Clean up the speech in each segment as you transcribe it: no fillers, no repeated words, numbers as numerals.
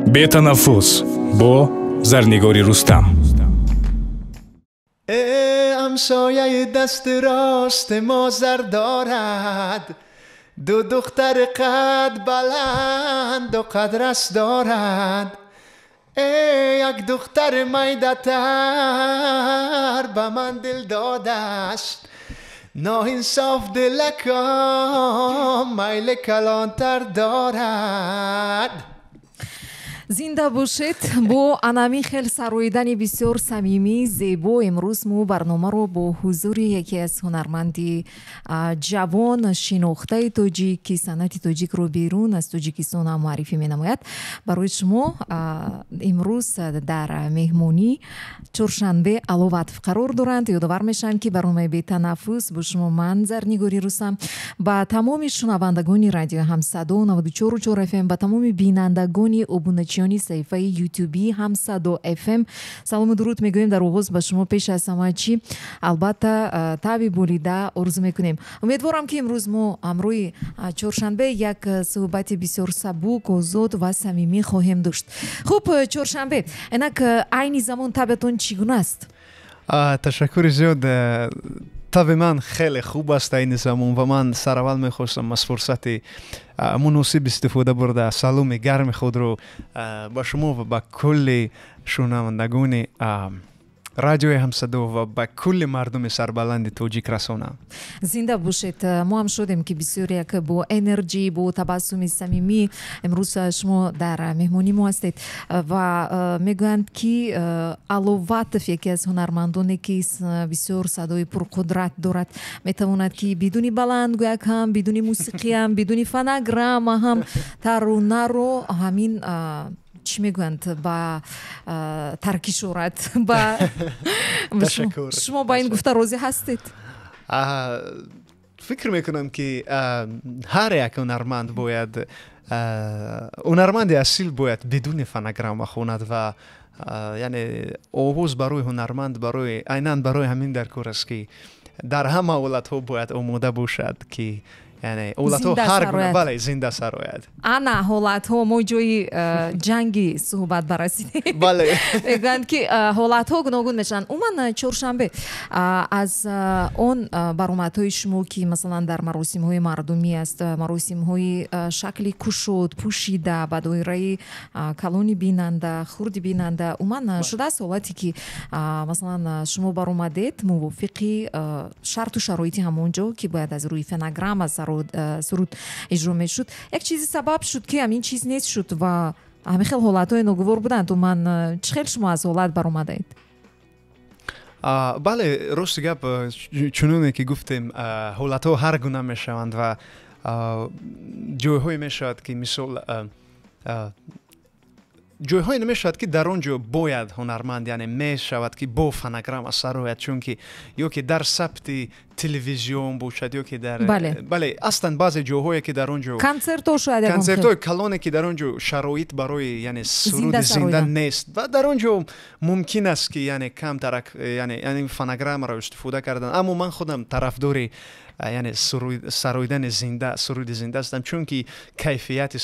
Бетанаффус бо Зарнигори Рустам. Ҳамсояи дасти рости мо зар дорад, ду духтари қад баланду қадрас дорад. Як духтари майдатар ба ман дил додааст, ноинсоф дилакам майли калонтар дорад. Зинда бошед. Бо анами хел сароидани бисёр самимӣ, зебо имрӯз мо барномаро бо ҳузури яке аз ҳунарманди ҷавон, шинохтаи тоҷик, ки санъати тоҷикро берун аз Тоҷикистон ҳам муаррифӣ менамояд, барои шумо имрӯз дар меҳмонӣ Чоршанбе Аловатов қарор доранд. Ёдовар мешавам, ки барномаи «Бетанаффус» бо шумо ман, Зарнигори Рустам, ба тамоми шунавандагони радио Ҳамсадо 94,4 FM, ба тамоми бинандагони обуначиёни саҳифаи Ютуби Ҳамсадо FM салому дуруд мегӯем. Дар оғоз ба шумо пеш аз ҳама чӣ, албатта, табъи болида орзу мекунем. Умедворам, ки имрӯз мо ҳамроҳи Чоршанбе як суҳбати бисёр сабук, озод ва самимӣ хоҳем дошт. Хуб, Чоршанбе, инак айни замон табъатон чӣ гуна аст? Ташаккури зиёд. Табъи ман хеле хуб аст айни замон ва ман сараввал мехостам аз фурсати муносиб истифода бурда, саломи гарми худро ба шумо ва ба кулли шунавандагони радиои Ҳамсадо ва ба кулли мардуми сарбаланди тоҷик расонам. Зинда бошед. Мо ҳам шудем, ки бисёр як бо энерҷӣ, бо табассуми самимӣ имрӯз шумо дар меҳмонӣ мо ҳастед. Ва мегӯянд, ки Аловатов яке аз ҳунармандоне, ки бисёр садои пурқудрат дорад, метавонад, ки бидуни баландгӯяк ҳам, бидуни мусиқиам, бидуни фонограмма ҳам таронаро ҳамин, чӣ мегӯянд, ба таркиш орад. Ба шумо ба ин гуфта розӣ ҳастед? Фикр мекунам, ки ҳар як ҳунарманд бояд, ҳунарманди асил бояд бидуни фонограмма хонад ва яъне овоз барои ҳунарманд барои айнан барои ҳамин дар кор аст, ки дар ҳама ҳолатҳо бояд омода бошад, ки яъне ҳолатҳо ҳар гуна, бале, зинда сарояд. Ана ҳолатҳо, мо ҷои ҷанги суҳбат барасидем. Бале. Мегӯянд, ки ҳолатҳо гуногун мешаванд. Умуман, Чоршанбе, аз он баромадҳои шумо, ки масалан дар маросимҳои мардумӣ аст, маросимҳои шакли кушод, пӯшида, ба доираи калони бинанда, хурди бинанда, умуман шудааст ҳолате, ки масалан шумо баромадед, мувофиқи шарту шароити ҳамон ҷо, ки бояд аз рӯи фонограмма суруд иҷро мешуд, як чизе сабаб шуд, ки ҳамин чиз нест шуд ва ҳамин хел ҳолатҳои ногувор буданд? Умуман, чӣ хел шумо аз ҳолат баромадаед? Бале, рости гап, чуноне ки гуфтем, ҳолатҳо ҳар гуна мешаванд ва ҷойҳое мешавад, ки мисол ҷойҳое намешавад, ки дар он ҷо бояд ҳунарманд, яъне мешавад, ки бо фонограмма сарояд, чунки ё ки дар сабти телевизион бошад, ё ки дар бале, ҳастанд баъзе ҷойҳое, ки дар он ҷо консертҳо шояд. Консертҳои калоне, ки дар он ҷо шароит барои, яъне, суруди зинда нест ва дар он ҷо мумкин аст, ки, яъне, камтарак, яъне фонограммаро истифода кардан. Аммо ман худам тарафдори, яъне, сароидани зинда, суруди зинда ҳастам, чунки кайфияти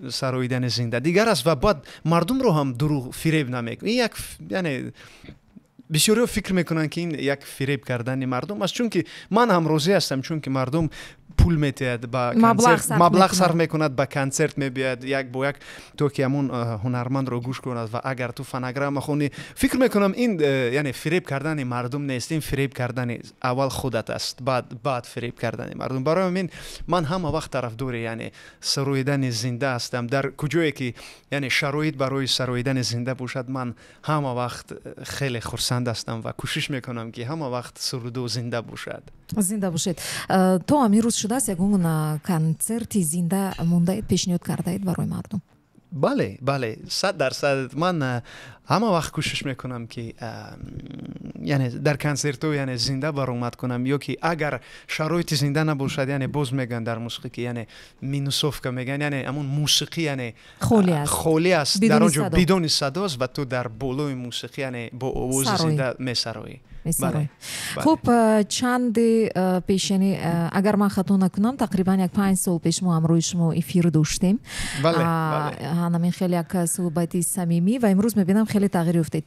сароидани зинда дигар аст ва баъд мардумро ҳам дурӯғ фиреб намекунад. Ин як, яъне, бисёриҳо фикр мекунанд, ки ин як фиреб кардани мардум аст, чунки ман ҳам розӣ ҳастам, чунки мардум пул метиҳад ба консерт, маблағ сарф мекунад, ба консерт мебиёяд як бо як, то ки ҳамон ҳунармандро гӯш кунад. Ва агар ту фонограмма хонӣ, фикр мекунам, ин яъне фиреб кардани мардум нест, ин фиреб кардани аввал худат аст, баъд фиреб кардани мардум. Барои ҳамин ман ҳама вақт тарафдори, яъне, сароидани зинда ҳастам. Дар куҷое ки, яъне, шароит барои сароидани зинда бошад, ман ҳама вақт хеле хурсанд ҳастам ва кӯшиш мекунам, ки ҳама вақт суруду зинда бошад. Зинда бошед. То ҳамин рӯз шудааст, ягон консерти зинда мондаед, пешниҳод кардаед барои мардум? Бале, 100%. Ман ҳама вақт кӯшиш мекунам, ки, яъне, дар консертҳо, яъне, зинда баромад кунам, ё ки агар шароити зинда набошад, яъне, боз мегӯянд дар мусиқӣ, ки, яъне, минусовка мегӯянд, яъне ҳамон мусиқӣ, яъне, холӣ аст, дар он ҷо бидуни садост ва ту дар болои мусиқӣ, яъне, бо овози зинда месароӣ. Месароед. Хуб, чанде пеш, яъне агар ман хато накунам, тақрибан як 5 сол пеш мо ҳамроҳи шумо эфир доштем. Ҳамин хеле як суҳбати самимӣ ва имрӯз мебинам, хеле тағйир ёфтед.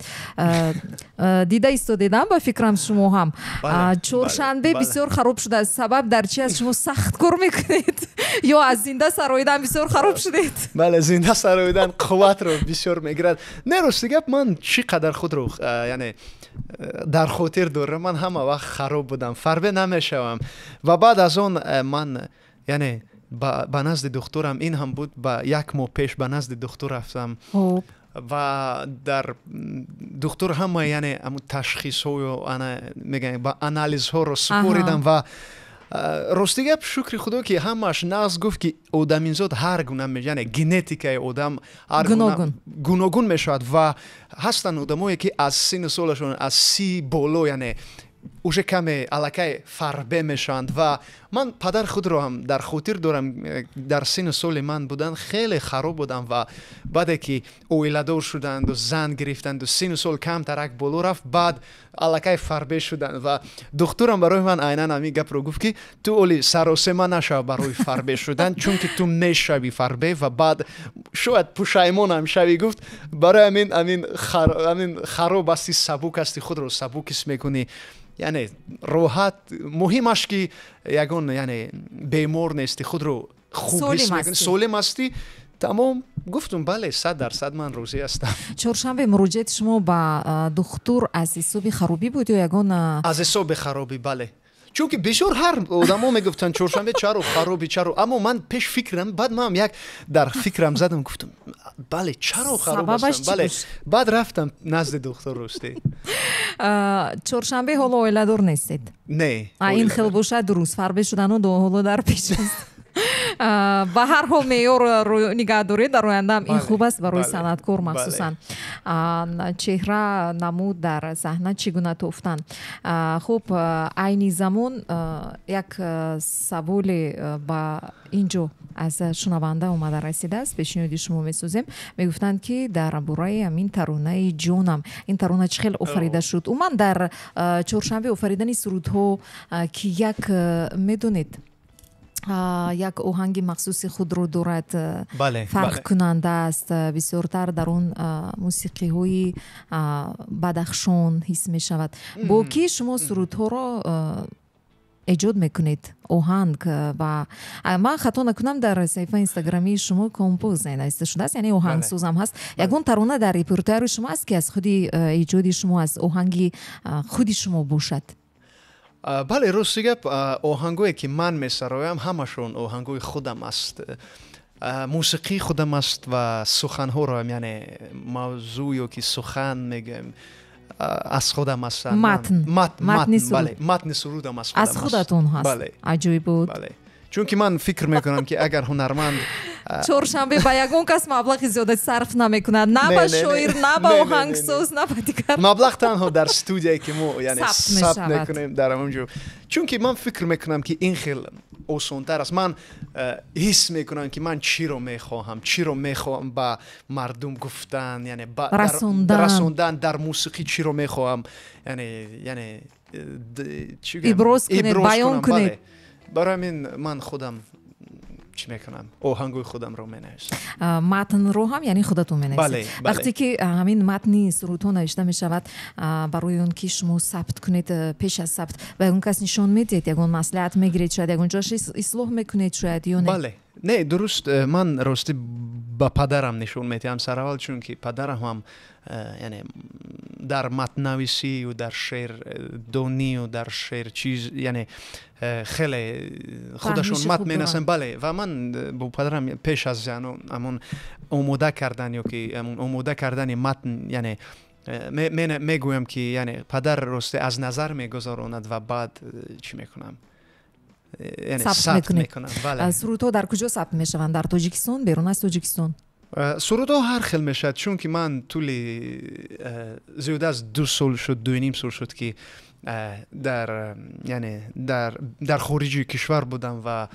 Дида истодедам, ба фикрам, шумо ҳам. Чоршанбе бисёр хароб шудааст. Сабаб дар чи аст? Шумо сахт кор мекунед ё аз зинда сароидан бисёр хароб шудед? Бале, зинда сароидан қувватро бисёр мегирад. Не, рости гап, ман чӣ қадар худро, яъне, дар хотир дорам, ман ҳама вақт хароб будам, фарбе намешавам. Ва баъд аз он ман, яъне, ба назди духтурам, ин ҳам буд, ба як моҳ пеш ба назди духтур рафтам ва дар духтур ҳама, яъне, ҳамун ташхисҳою, ана мегӯям, ба анализҳоро супоридам ва рости гап, шукри худо, ки ҳамааш нағз. Гуфт, ки одаминзод ҳар гуна, яъне генетикаи одам ҳар гуногун мешавад ва ҳастанд одамое, ки аз синну солашон аз 30 боло, яъне, уже каме аллакай фарбе мешаванд. Ва ман падар худро ҳам дар хотир дорам, дар синну соли ман будан, хеле хароб будам ва баъде ки оиладор шуданду зан гирифтанду синну сол камтарак боло рафт, баъд аллакай фарбе шуданд. Ва духтурам барои ман айнан ҳамин гапро гуфт, ки ту оли саросема нашав барои фарбе шудан, чунки ту мешавӣ фарбе ва баъд шояд пушаймонам шавӣ, гуфт. Барои ҳамин хароб ҳасти, сабук ҳасти, худро сабук ҳис мекунӣ, яъне роҳат. Муҳимаш, ки ягон, яъне, бемор нести, худро хуб ҳис мекунӣ, солим ҳастӣ, тамом. Гуфтум, бале, 100% ман розӣ ҳастам. Чоршанбе, муроҷиати шумо ба духтур аз ҳисоби харобӣ буд ё ягон? Аз ҳисоби харобӣ, бале, чунки бисёр ҳар одамо мегуфтанд: «Чоршанбе, чаро харобӣ, чаро?» Аммо ман пеш фикрам, баъд ман як дар фикрам задам, гуфтам: «Бале, чаро хароб ҳастам?» Бале, баъд рафтам назди духтур, ростӣ. Чоршанбе, ҳоло оиладор нестед? Не. Ин хел бошад, дуруст, фарбе шудану ҳоло дар пеш аст. Ба ҳар ҳол меъёрро нигаҳ доред дар ояндаам, ин хуб аст барои санъаткор, махсусан чеҳра, намуд дар саҳна чӣ гуна тофтан. Хуб, айни замон як саволе ба ин ҷо аз шунаванда омада расидааст, пешниҳоди шумо месозем. Мегуфтанд, ки дар бораи ҳамин таронаи «Ҷонам», ин тарона чӣ хел офарида шуд? Умуман дар чоршанбе офаридани сурудҳо, ки як, медонед, як оҳанги махсуси худро дорад, фарқкунанда аст, бисёртар дар он мусиқиҳои Бадахшон ҳис мешавад. Бо кӣ шумо сурудҳоро эҷод мекунед, оҳанг? Ва ман хато накунам, дар саҳифаи инстаграмии шумо композ нависта шудааст, яъне оҳангсозам ҳаст. Ягон тарона дар репертуари шумо аст, ки аз худи эҷоди шумо, аз оҳанги худи шумо бошад? Бале, рости гап, оҳангое ки ман месароям, ҳамашон оҳангои худам аст, мусиқии худам аст ва суханҳоро, яъне мавзӯъ ё ки сухан мегӯем, аз худам ҳастанд. Матн. Бале, матни сурудам аз худам. Аз худатон ҳаст? Аҷоиб буд. Бале, чунки ман фикр мекунам, ки агар ҳунарманд Чоршанбе ба ягон кас маблағи зиёда сарф намекунад, на ба шоир, на ба оҳангсоз, на ба дигар. Маблағ танҳо дар студияе, ки мо, яъне, сабт мекунем, дар ҳамон ҷо, чунки ман фикр мекунам, ки ин хел осонтар аст. Ман ҳис мекунам, ки ман чиро мехоҳам, чиро мехоҳам ба мардум гуфтан, яъне расондан, дар мусиқӣ чиро мехоҳам, яъне иброз кунед, баён кунед. Барои ҳамин ман худам чӣ мекунам, оҳангои худамро менависам. Матнро ҳам, яъне, худатон менависед? Вақте ки ҳамин матни сурудҳо навишта мешавад, барои он ки шумо сабт кунед, пеш аз сабт ба ягон кас нишон медиҳед, ягон маслиҳат мегиред, шояд ягон ҷоаш ислоҳ мекунед, шояд, ё не? Бале, не, дуруст, ман ростӣ ба падарам нишон медиҳам сараввал, чунки падарам ҳам, яъне, дар матннависию дар шеърдонию дар шеър чиз, яъне, хеле худашон матн менависанд. Бале, ва ман бо падарам пеш аз ҳамон омода кардан ё ки ҳамон омода кардани матн, яъне, мегӯям, ки, яъне, падар росте аз назар мегузаронад ва баъд чӣ мекунам, сабт мекунам. Сурудҳо дар куҷо сабт мешаванд? Дар Тоҷикистон, берун аз Тоҷикистон? Сурудҳо ҳар хел мешавад, чунки ман тӯли зиёда аз 2 сол шуд, 2,5 сол шуд, ки дар, яъне, дар хориҷи кишвар будам ва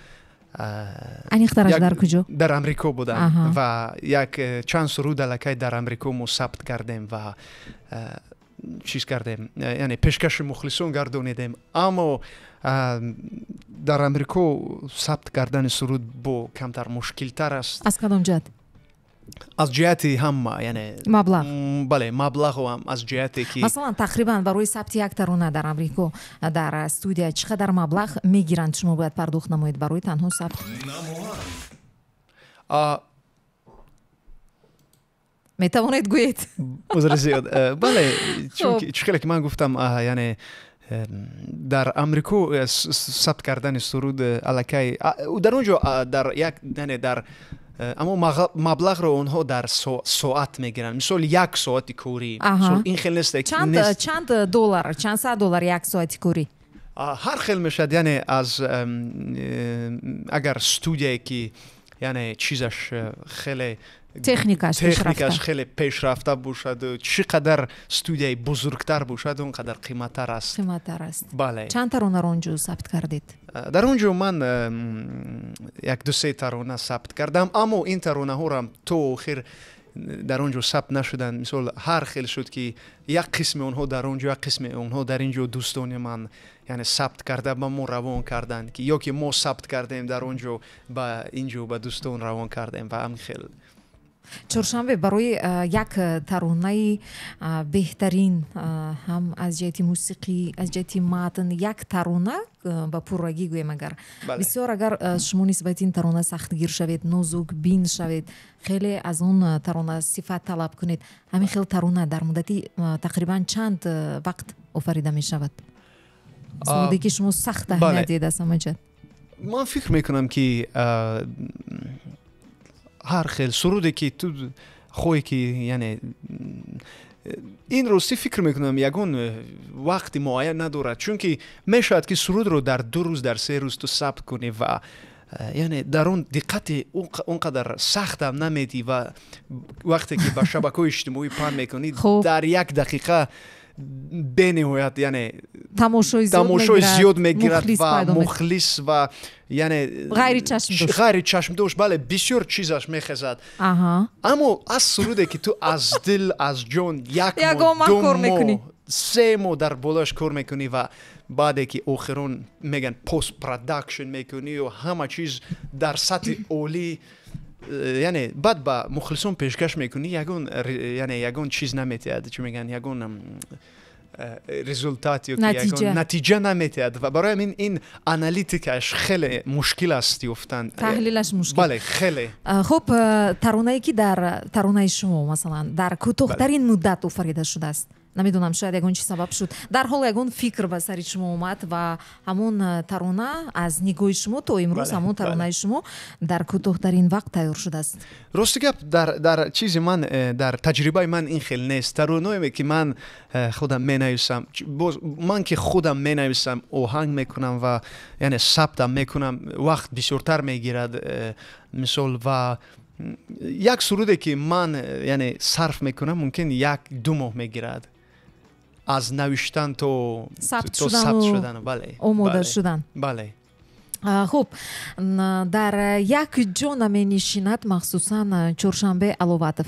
Аниқтараш дар куҷо? Дар Амрико будам ва як чанд суруд аллакай дар Амрико мо сабт кардем ва чиз кардем, яъне пешкаши мухлисон гардонидем. Аммо дар Амрико сабт кардани суруд бо камтар мушкилтар аст. Аз кадом ҷиҳат? Аз ҷиҳати ҳама, яъне маблағ. Бале, маблағу ҳам аз ҷиҳате ки масалан, тақрибан барои сабти як тарона дар Амрико дар студия чӣ қадар маблағ мегиранд, шумо бояд пардохт намоед барои танҳо сабт? Метавонед гӯед? Узри зиёд. Бале, чунки чӣ хеле ки ман гуфтам, яъне дар Амрико сабт кардани суруд аллакай дар он ҷо дар як, яъне дар, аммо маблағро онҳо дар соат мегиранд. Мисол, як соати корӣ, ин хел нест. Чанд доллар, чанд сад доллар як соати корӣ? Ҳар хел мешавад, яъне аз агар студияе ки, яъне чизаш хеле техникаш хеле пешрафта бошад, чӣ қадар студияи бузургтар бошад, он қадар қиматтар аст. Қиматтар аст. Бале. Чанд таронаро он ҷо сабт кардед? Дар он ҷо ман як ду се тарона сабт кардам, аммо ин таронаҳоро то охир дар он ҷо сабт нашуданд. Мисол, ҳар хел шуд ки як қисми онҳо дар он ҷо, як қисми онҳо дар ин ҷо дӯстони ман, яъне сабт карда ба мо равон карданд, ки ё ки мо сабт кардем дар он ҷо, ба ин ҷо ба дӯстон равон кардем ва ҳамин хел. Чоршанбе, барои як таронаи беҳтарин ҳам аз ҷиҳати мусиқӣ, аз ҷиҳати матн, як тарона ба пуррагӣ гӯем, агар бисёр, агар шумо нисбати ин тарона сахтгир шавед, нозук бин шавед, хеле аз он тарона сифат талаб кунед, ҳамин хел тарона дар муддати тақрибан чанд вақт офарида мешавад? Суруде ки шумо сахт аҳамият диҳед аз ҳама ҷиҳат. Ман фикр мекунам, ки ҳар хел суруде ки ту хоҳӣ ки, яъне ин ростӣ фикр мекунам, ягон вақти муайян надорад, чунки мешавад ки сурудро дар 2 рӯз, дар 3 рӯз ту сабт кунӣ ва яъне дар он диққати он қадар сахтам намедиҳӣ ва вақте ки ба шабакаҳои иҷтимоӣ паҳн мекунӣ, дар як дақиқа бениҳоят, яъне тамошои зиёд мегирад ва мухлис ва яъне ғайри чашмдошт, бале, бисёр чизаш мехезад. Аммо аз суруде ки ту аз дил, аз ҷон як моҳ, 2 моҳ, 3 моҳ дар болояш кор мекунӣ ва баъде ки охирон мегӯянд post production мекунӣ ва ҳама чиз дар сатҳи олӣ, яъне баъд ба мухлисон пешкаш мекунӣ, ягон, яъне ягон чиз наметиҳад, чӣ мегӯянд, ягон результат ё ягон натиҷа наметиҳад. Ва барои ҳамин ин аналитикаш хеле мушкил аст ёфтан, таҳлилаш мушкил. Бале, хеле. Хуб, таронае ки дар таронаи шумо, масалан, дар кӯтоҳтарин муддат офарида шудааст, намедонам, шояд ягон чи сабаб шуд, дар ҳол ягон фикр ба сари шумо омад ва ҳамон тарона аз нигоҳи шумо то имрӯз ҳамон таронаи шумо дар кӯтоҳтарин вақт тайёр шудааст. Рости гап, дар чизи ман, дар таҷрибаи ман ин хел нест. Тароное ки ман худам менависам, боз ман ки худам менависам, оҳанг мекунам ва яъне сабтам мекунам, вақт бисёртар мегирад. Мисол, ва як суруде ки ман, яъне сарф мекунам, мумкин 1-2 моҳ мегирад аз навиштан то сабт шудан, бале, омода шудан. Бале. Хуб, дар як ҷо наменишинад махсусан Чоршанбе Аловатов.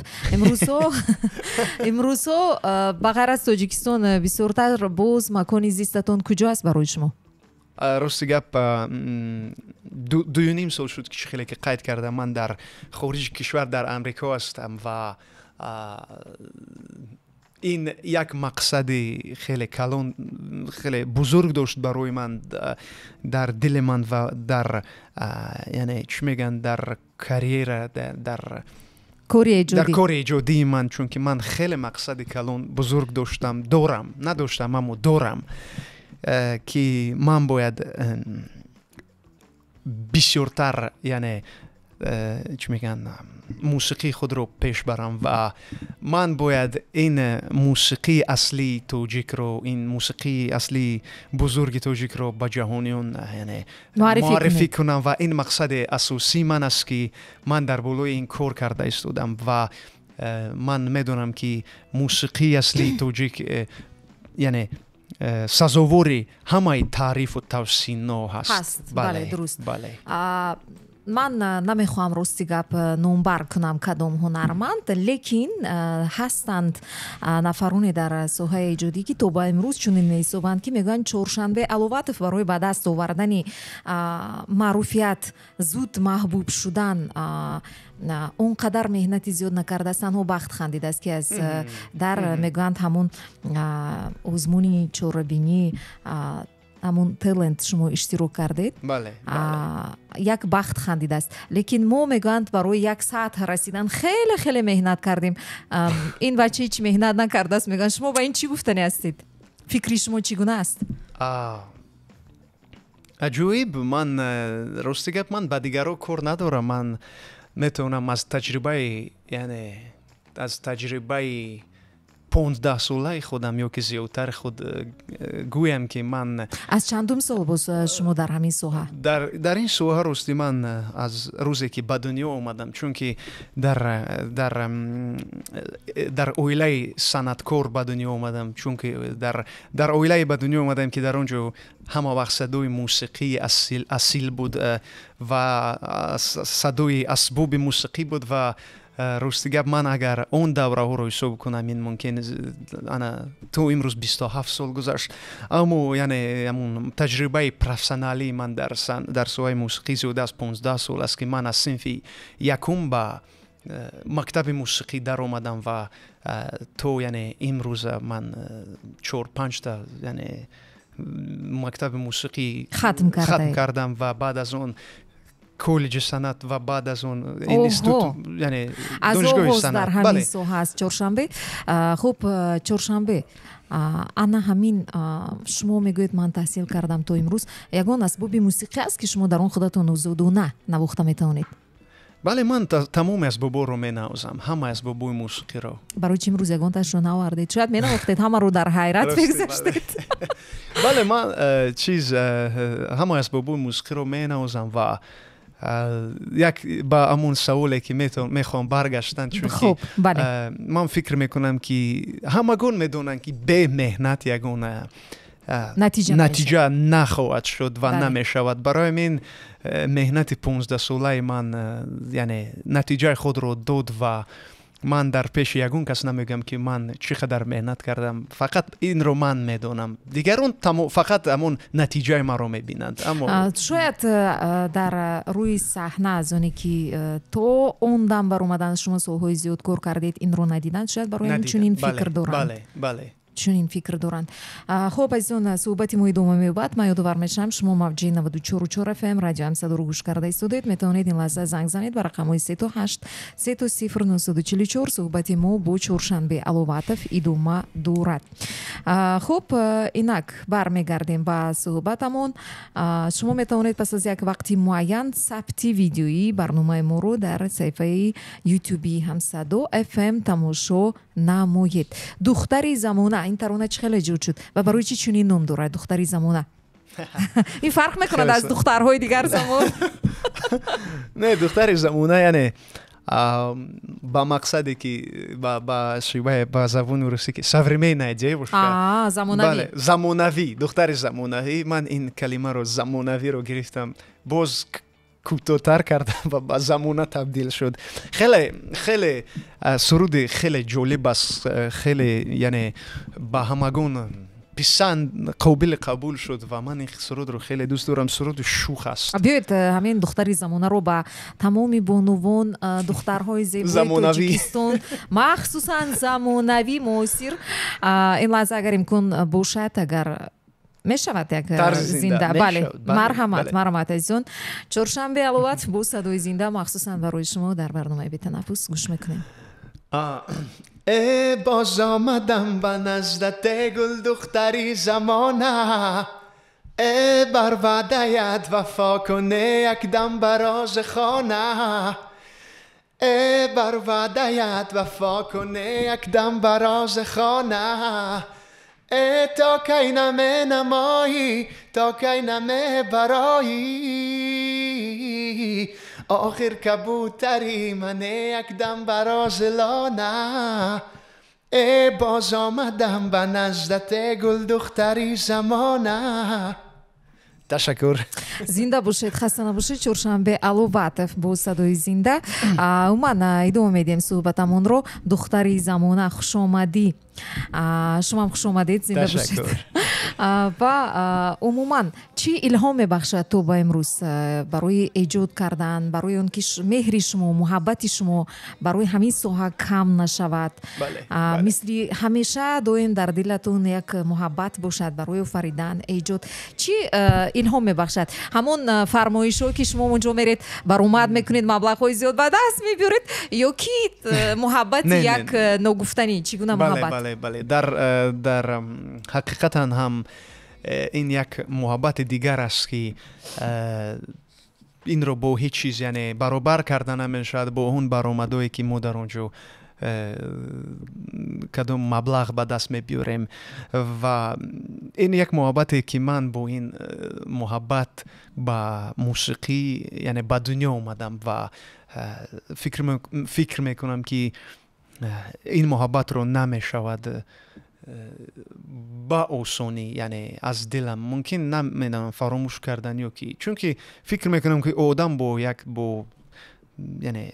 Имрӯзҳо ба ғайр аз Тоҷикистон бисёртар боз макони зистатон куҷо аст барои шумо? Рости гап, 2.5 сол шуд ки хеле ки қайд кардам, ман дар хориҷи кишвар, дар Амрико ҳастам ва ин як мақсади хеле калон, хеле бузург дошт барои ман, дар дили ман ва дар, яъне чӣ мегӯянд, дар карьера, дар кори эҷодии ман, чунки ман хеле мақсади калон бузург доштам, дорам, надоштам, аммо дорам, ки ман бояд бисёртар, яъне чӣ мегӯянд, мусиқии худро пеш барам ва ман бояд ин мусиқии аслии тоҷикро, ин мусиқии аслии бузурги тоҷикро ба ҷаҳониён, яъне муаррифӣ кунам ва ин мақсади асосии ман аст ки ман дар болои ин кор карда истодам ва ман медонам ки мусиқии аслии тоҷик, яъне сазовори ҳамаи таърифу тавсино ҳаст. Бале, дуруст. Бале. Ман намехоҳам, рости гап, номбар кунам кадом ҳунарманд, лекин ҳастанд нафароне дар соҳаи эҷодӣ, ки то ба имрӯз чунин меҳисобанд, ки мегӯянд, Чоршанбе Аловатов барои ба даст овардани маъруфият, зуд маҳбуб шудан он қадар меҳнати зиёд накардааст, танҳо бахт хандидааст, ки аз дар, мегӯянд, ҳамун озмуни чорабинӣ, ҳамун талент шумо иштирок кардед, як бахт хандидааст, лекин мо, мегӯянд, барои як сатҳ расидан хеле хеле меҳнат кардем, ин бача ҳеҷ меҳнат накардааст, мегӯянд. Шумо ба ин чӣ гуфтанӣ ҳастед? Фикри шумо чӣ гуна аст? Аҷоиб. Ман, рости гап, ман ба дигарро кор надорам. Ман метавонам аз таҷрибаи, яъне аз таҷрибаи 15-солаи худам ё ки зиёдтари худ гӯям, ки ман Аз чандум сол боз шумо дар ҳамин соҳа? Дар ин соҳа, рости, ман аз рӯзе ки ба дунё омадам, чунки дар оилаи санъаткор ба дунё омадам, чунки дар оилае ба дунё омадам, ки дар он ҷо ҳама вақт садои мусиқии асил буд ва садои асбоби мусиқӣ буд. Ва рости гап, ман агар он давраҳоро ҳисоб кунам, ин мумкин ана то имрӯз 27 сол гузашт, аммо яъне ҳамун таҷрибаи профессионалии ман дар соҳаи мусиқӣ зиёда аз 15 сол аст, ки ман аз синфи якум ба мактаби мусиқӣ даромадам ва то яъне имрӯза ман чор панҷта яъне мактаби мусиқӣ хатм кардам ва баъд аз он коллеҷи санъат ва баъд аз он институт, яъне аз оғоз дар ҳамин соҳа аст Чоршанбе. Хуб, Чоршанбе, ана ҳамин шумо мегӯед, ман таҳсил кардам, то имрӯз ягон асбоби мусиқӣ аст, ки шумо дар он худатон озодона навохта метавонед? Бале, ман тамоми асбобҳоро менавозам, ҳамаи асбобҳои мусиқиро. Барои чи имрӯз ягонташро наовардед? Шояд менавохтед, ҳамаро дар ҳайрат мегузаштед. Бале, ман чиз ҳамаи асбобҳои мусиқиро менавозам ва як ба ҳамон саволе, ки мехоҳам баргаштан, чунки ман фикр мекунам, ки ҳамагон медонанд, ки бемеҳнат ягон натиҷа нахоҳад шуд ва намешавад. Барои ҳамин меҳнати 15-солаи ман яъне натиҷаи худро дод ва ман дар пеши ягон кас намегӯям, ки ман чӣ қадар меҳнат кардам. Фақат инро ман медонам, дигарон фақат ҳамон натиҷаи маро мебинанд, аммо Шояд дар рӯи саҳна аз оне ки то он дам баромадан шумо солҳои зиёд кор кардед, инро надиданд, шояд барои ҳамин чунин фикр доранд. Бале. Чунин фикр доранд. Хуб, азизон, суҳбати мо идома меёбад. Ман ёдовар мешавам, шумо мавҷи 94,4 ФМ радио Ҳамсадоро гӯш карда истодед. Метавонед ин лаҳза занг занед ба рақамҳои 3 8 3 0 944. Суҳбати мо бо Чоршанбе Аловатов идома дорад. Хуб, инак бармегардем ба суҳбатамон. Шумо метавонед пас аз як вақти муайян сабти видеоии барномаи моро дар саҳифаи ютуби Ҳамсадо ФМ тамошо намоед. «Духтари замона», ин тарона чӣ хеле эҷод шуд ва барои чӣ чунин ном дорад, «Духтари замона»? Ин фарқ мекунад аз духтарҳои дигар замон? Не, «Духтари замона» яъне ба мақсаде, ки ба шиваи, ба забони русӣ, ки современная девушка. Замонавӣ. Замонавӣ, духтари замонавӣ. Ман ин калимаро, замонавиро гирифтам, боз кӯтоҳтар кардам ва ба замона табдил шуд. Хеле хеле суруди хеле ҷолиб аст, хеле яъне ба ҳамагон писанд, қобили қабул шуд ва ман ин сурудро хеле дӯст дорам. Суруди шух аст. Биёед, ҳамин «Духтари замонаро» ба тамоми бонувон, духтарҳои зебои Тоҷикистон, махсусан замонавӣ, муосир, ин лаҳза агар имкон бошад, агар мешавад, як зинда. Бале, марҳамат, марҳамат, азизон. Чоршанбе Аловат бо садои зинда махсусан барои шумо дар барномаи «Бетанаффус» гӯш мекунем. Э, боз омадам ба наздате, гулдухтари замона. Э, бар ваъдаят вафо куне, якдам бароз хона. Э, бар ваъдаят вафо куне, якдам бароз хона. Э, то кай наменамоӣ, то кай намебароӣ? Охир кабутари мане, якдам бароз лона. Э, боз омадам ба наздате, гулдухтари замона. Ташаккур. Зинда бошед, хаста набошед. Чоршанбе Аловатов бо садои зинда. Умуман, идома медиҳем суҳбатамонро. Духтари замона, хушомадӣ. Шумоам хуш омадед, зинда бошед. Ва умуман, чӣ илҳом мебахшад то ба имрӯз барои эҷод кардан, барои он ки меҳри шумо, муҳаббати шумо барои ҳамин соҳа кам нашавад, мисли ҳамеша доим дар дилатон як муҳаббат бошад барои офаридан, эҷод? Чӣ илҳом мебахшад? Ҳамон фармоишҳо, ки шумо онҷо меред, баромад мекунед, маблағҳои зиёд ба даст мебиёред, ё ки муҳаббати як ногуфтанӣ? Чӣ гуна муҳаббат? Бале, бале, дар ҳақиқатан ҳам ин як муҳаббати дигар аст, ки инро бо ҳеҷ чиз, яъне, баробар карда намешавад бо он баромадое, ки мо дар он ҷо кадом маблағ ба даст мебиёрем. Ва ин як муҳаббате, ки ман бо ин муҳаббат ба мусиқӣ, яъне, ба дунё омадам ва фикр мекунам, ки ин муҳаббатро намешавад ба осонӣ, яъне, аз дилам мумкин намедонам фаромӯш кардан ё ки, чунки фикр мекунам, ки одам бо як бо, яъне,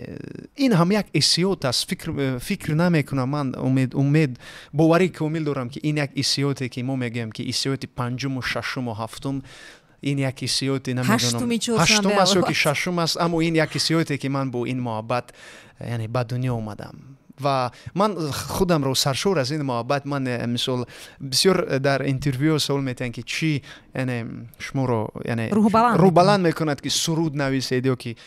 ин ҳам як ҳиссиёт аст. Фикр намекунам, ман умед, боварии комил дорам, ки ин як ҳиссиёте, ки мо мегӯем, ки ҳиссиёти панҷуму шашуму ҳафтум, ин як ҳиссиёте, намедонам, ҳаштум аст ё ки шашум аст, аммо ин як ҳиссиёте, ки ман бо ин муҳаббат, яъне, ба дунё омадам ва ман худамро саршор аз ин муҳаббат. Ман мисол, бисёр дар интервю савол метиҳанд, ки чӣ, яъне, шуморо, яъне, рӯҳбаланд мекунад, ки суруд нависед ё ки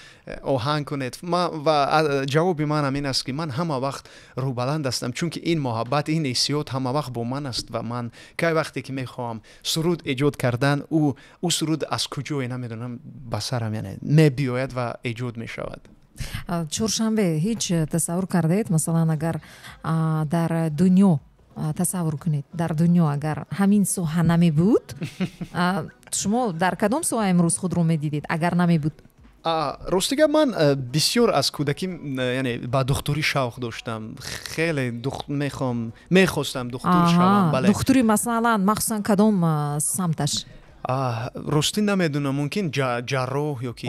оҳанг кунед. Ва ҷавоби манам ин аст, ки ман ҳама вақт рӯҳбаланд ҳастам, чунки ин муҳаббат, ин ҳиссиёт ҳама вақт бо ман аст ва ман кай вақте ки мехоҳам суруд эҷод кардан, ӯ суруд аз куҷое, намедонам, ба сарам, яъне, мебиёяд ва эҷод мешавад. Чоршанбе, ҳеҷ тасаввур кардаед, масалан, агар дар дунё, тасаввур кунед, дар дунё агар ҳамин соҳа намебуд, шумо дар кадом соҳа имрӯз худро медидед, агар намебуд? Рости гап, ман бисёр аз кӯдакӣ, яъне, ба духтурӣ шавқ доштам. Хеле мехоҳам, мехостам духтур шавам, бале. Духтури, масалан, махсусан кадом самташ? Ростӣ намедонам, мумкин ҷарроҳ ё ки,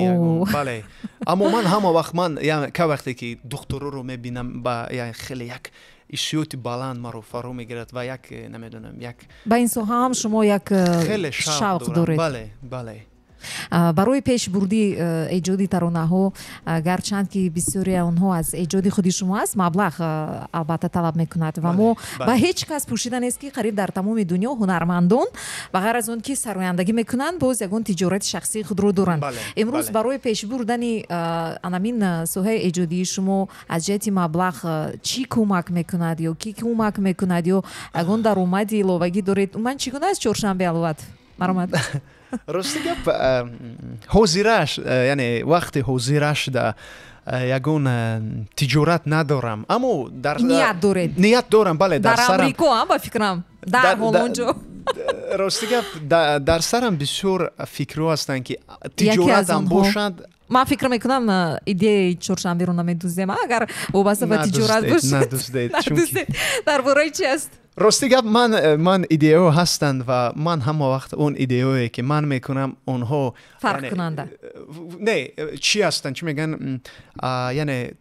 бале. Аммо ман ҳама вақт, ман ка вақте ки духтуроро мебинам, ба хеле як ҳиссиёти баланд маро фаро мегирад ва як, намедонам, як Ба ин соҳа ҳам шумо як хеле шавқ доред? Бале, бале. Барои пешбурди эҷоди таронаҳо, гарчанд ки бисёри онҳо аз эҷоди худи шумо аст, маблағ албатта талаб мекунад ва мо ба ҳеҷ кас пӯшида нест, ки қариб дар тамоми дунё ҳунармандон, ба ғайр аз он ки сарояндагӣ мекунанд, боз ягон тиҷорати шахсии худро доранд. Имрӯз барои пешбурдани анамин соҳаи эҷодии шумо аз ҷиҳати маблағ чӣ кӯмак мекунад ё кӣ кӯмак мекунад, ё ягон даромади иловагӣ доред? Умуман, чӣ гуна аст, Чоршанбе Аловатов? Марҳамат. Рости гап, ҳозираш, яъне, вақти ҳозираш да ягон тиҷорат надорам, аммо дар Ният доред? Ният дорам, бале. Дар Амрико, ба фикрам, дар ҳол онҷо. Рости гап, дар сарам бисёр фикрҳо ҳастанд, ки тиҷоратам бошад. Ман фикр мекунам, идеяи Чоршанберо намедуздем, агар вобаста ба тиҷорат бошад. Надуздед. Дар бораи чи аст? Рости гап, ман идеяҳо ҳастанд ва ман ҳама вақт он идеяое, ки ман мекунам, онҳо фарқкунанда. Не, чӣ ҳастанд, чӣ мегӯянд, яъне,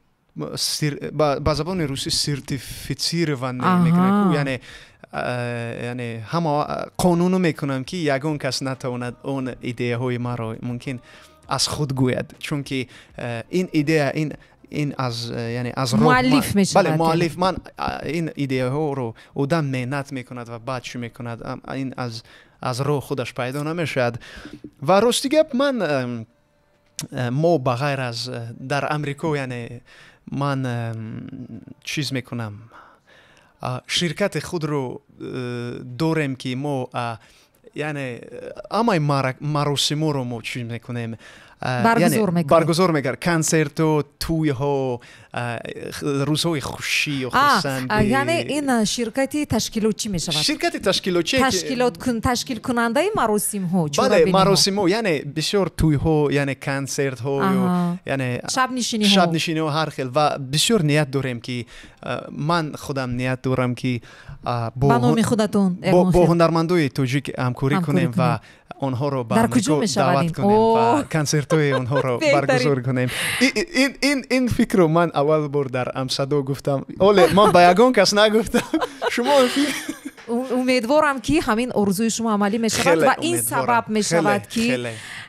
ба забони русӣ сертифицированный мекунанд, яъне ҳама қонуну мекунам, ки ягон кас натавонад он идеяҳои маро мумкин аз худ гӯяд, чунки ин идея ин аз, яъне, аз муаллиф мешавад. Бале, муаллиф. Ман ин идеяҳоро одам меҳнат мекунад ва баъд чӣ мекунад, ин аз роҳ худаш пайдо намешавад. Ва рости гап, ман мо ба ғайр аз дар Амрико, яъне, ман чиз мекунам, ширкати худро дорем, ки мо, яъне, ҳамаи маросиморо мо чиз мекунем. Баргузор мекард консертҳо, тӯйҳо, рӯзҳои хушӣ, хурсандӣ. Яъне ин ширкати ташкилотчӣ мешавад? Ширкати ташкилотчӣ, ташкилкунандаи маросимҳо. Бале, маросимҳо, яъне бисёр тӯйҳо, яъне консертҳо, яъне шабнишиниҳо ҳар хел. Ва бисёр ният дорем ки ман худам ният дорам ки ба номи худатон бо ҳунармандои тоҷик ҳамкорӣ кунем ва онҳоро ба Амрико даъват кунем ва консертҳои онҳоро баргузор кунем. Ин фикрро ман аввал бор дар Амсадо гуфтам. Оле, ман ба ягон кас нагуфтам. Шумо Умедворам, ки ҳамин орзуи шумо амалӣ мешавад ва ин сабаб мешавад ки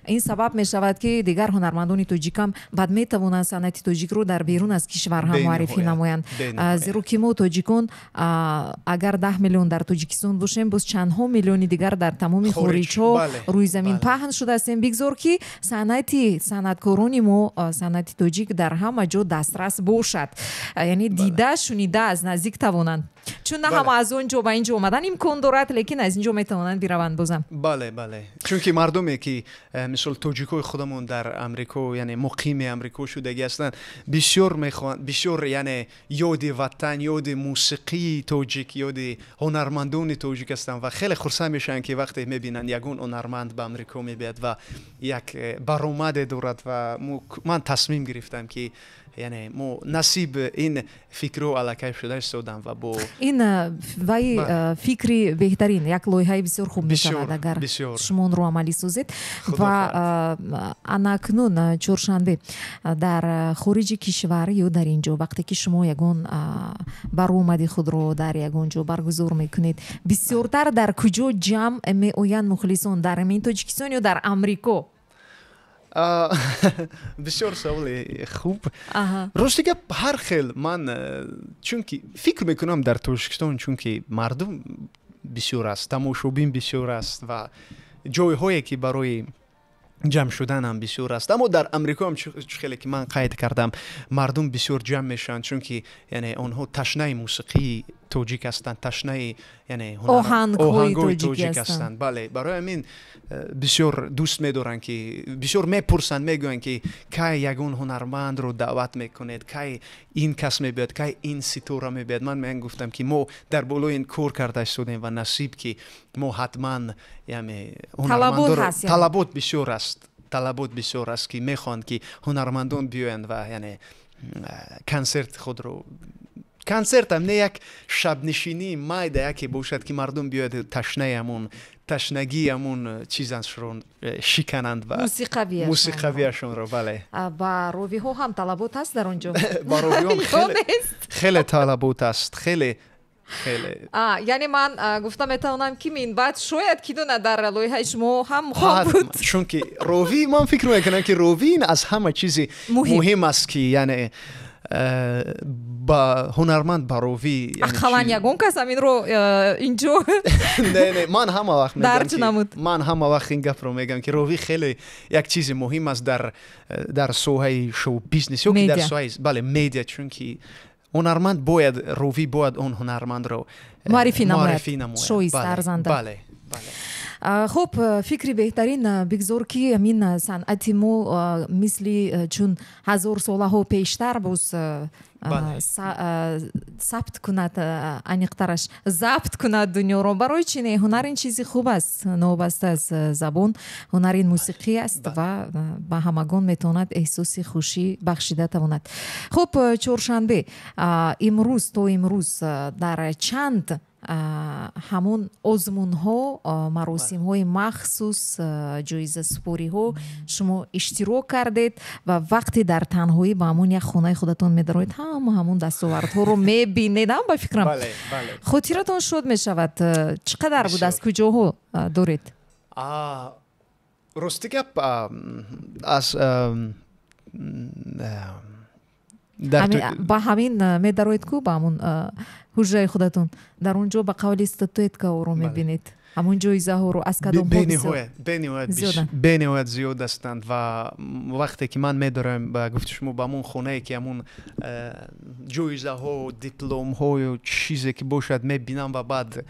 ин сабаб мешавад ки дигар ҳунармандони тоҷикам баъд метавонанд санъати тоҷикро дар берун аз кишвар ҳам муаррифӣ намоянд, зеро ки мо тоҷикон агар 10 миллион дар Тоҷикистон бошем, боз чандҳо миллиони дигар дар тамоми хориҷҳо рӯи замин паҳн шудаастем. Бигзор, ки санъати санъаткорони мо, санъати тоҷик дар ҳама ҷо дастрас бошад, яъне дида, шунида, аз наздик тавонанд, чун на ҳама аз он ҷо ба ин ҷо омадан имкон дорад, лекин аз ин ҷо метавонанд бираванд бозам. Бале, чунки мардуме ки мисол тоҷикои худамон дар Амрико, яъне муқими Амрико шудагӣ ҳастанд, бисёр мехоҳанд, бисёр яъне ёди ватан, ёди мусиқии тоҷик, ёди ҳунармандони тоҷик ҳастанд ва хеле хурсанд мешаванд, ки вақте мебинанд ягон ҳунарманд ба Амрико мебиёд ва як баромаде дорад. Ва ман тасмим гирифтам, ки яъне мо насиб ин фикрро аллакай шуда истодам ва бо Ин вай фикри беҳтарин, як лоиҳаи бисёр хуб мешавад, агар шумо онро амалӣ созед. Ва анакнун, Чоршанбе, дар хориҷи кишвар ё дар ин ҷо, вақте ки шумо ягон баромади худро дар ягон ҷо баргузор мекунед, бисёртар дар куҷо ҷамъ меоянд мухлисон: дар ин Тоҷикистон ё дар Амрико? Бисёр саволи хуб. Рости гап, ҳар хел. Ман чунки фикр мекунам, дар Тоҷикистон чунки мардум бисёр аст, тамошобин бисёр аст ва ҷойҳое ки барои ҷамъ шуданам бисёр аст. Аммо дар Амрико ҳам, чӣ хеле ки ман қайд кардам, мардум бисёр ҷамъ мешаванд, чунки яъне онҳо ташнаи мусиқии тоҷик ҳастанд, ташнаи яъне оҳангҳои тоҷик ҳастанд. Бале, барои ҳамин бисёр дӯст медоранд, ки бисёр мепурсанд, мегӯянд, ки кай ягон ҳунармандро даъват мекунед, кай ин кас мебиёд, кай ин ситора мебиёд. Ман гуфтам, ки мо дар болои ин кор карда истодем ва насиб, ки мо ҳатман яъне талабот бисёр аст, талабот бисёр аст, ки мехоҳанд, ки ҳунармандон биёянд ва яъне консерт худро, консертам не, як шабнишинии майда яке бошад, ки мардум биёяд, ташнаи ҳамун, ташнагии ҳамун чизашро шикананд ва мусиқавиашонро, бале. Ба ровиҳо ҳам талабот ҳаст дар он ҷо? Ба ровиҳо хеле талабот аст, хеле, хеле. Яъне ман гуфта метавонам, ки минбаъд шояд, ки дона, дар лоиҳаи шумо ҳам хоҳам буд. Чунки ровӣ, ман фикр мекунам, ки ровӣ аз ҳама чизи муҳим аст, ки яъне ба ҳунарманд ба ровӣ. Ақаллан ягон кас ҳаминро инҷо Не, не, ман ҳама вақт дарҷ намуд. Ман ҳама вақт ин гапро мегӯям, ки ровӣ хеле як чизи муҳим аст дар соҳаи шоу бизнес ё ки дар соҳаи, бале, медиа, чунки ҳунарманд бояд, ровӣ бояд он ҳунармандро муаррифӣ намояд, шоиста, арзанда. Бале. Хуб, фикри беҳтарин. Бигзор, ки ҳамин санъати мо мисли чун ҳазорсолаҳо пештар боз сабт кунад, аниқтараш забт кунад дунёро. Барои чи не? Ҳунар ин чизи хуб аст, новобаста аз забон. Ҳунар ин мусиқӣ аст ва ба ҳамагон метавонад эҳсоси хушӣ бахшида тавонад. Хуб, Чоршанбе, имрӯз то имрӯз дар чанд ҳамон озмунҳо, маросимҳои махсус, ҷоизасупориҳо шумо иштирок кардед ва вақте дар танҳоӣ ба ҳамон як хонаи худатон медароед, ҳама ҳамон дастовардҳоро мебинед, ба фикрам, хотиратон шод мешавад. Чӣ қадар буд, аз куҷоҳо доред? Рости гап, аз ба ҳамин медароед ку, ба ҳамон ҳуҷраи худатон, дар он ҷо ба қавли статуэткаҳоро мебинед, ҳамон ҷоизаҳоро, аз кадомҳо? Бениҳоят зиёд ҳастанд. Ва вақте ки ман медорам, ба гуфти шумо, ба ҳамон хонае, ки ҳамон ҷоизаҳо, дипломҳою чизе ки бошад, мебинам ва баъд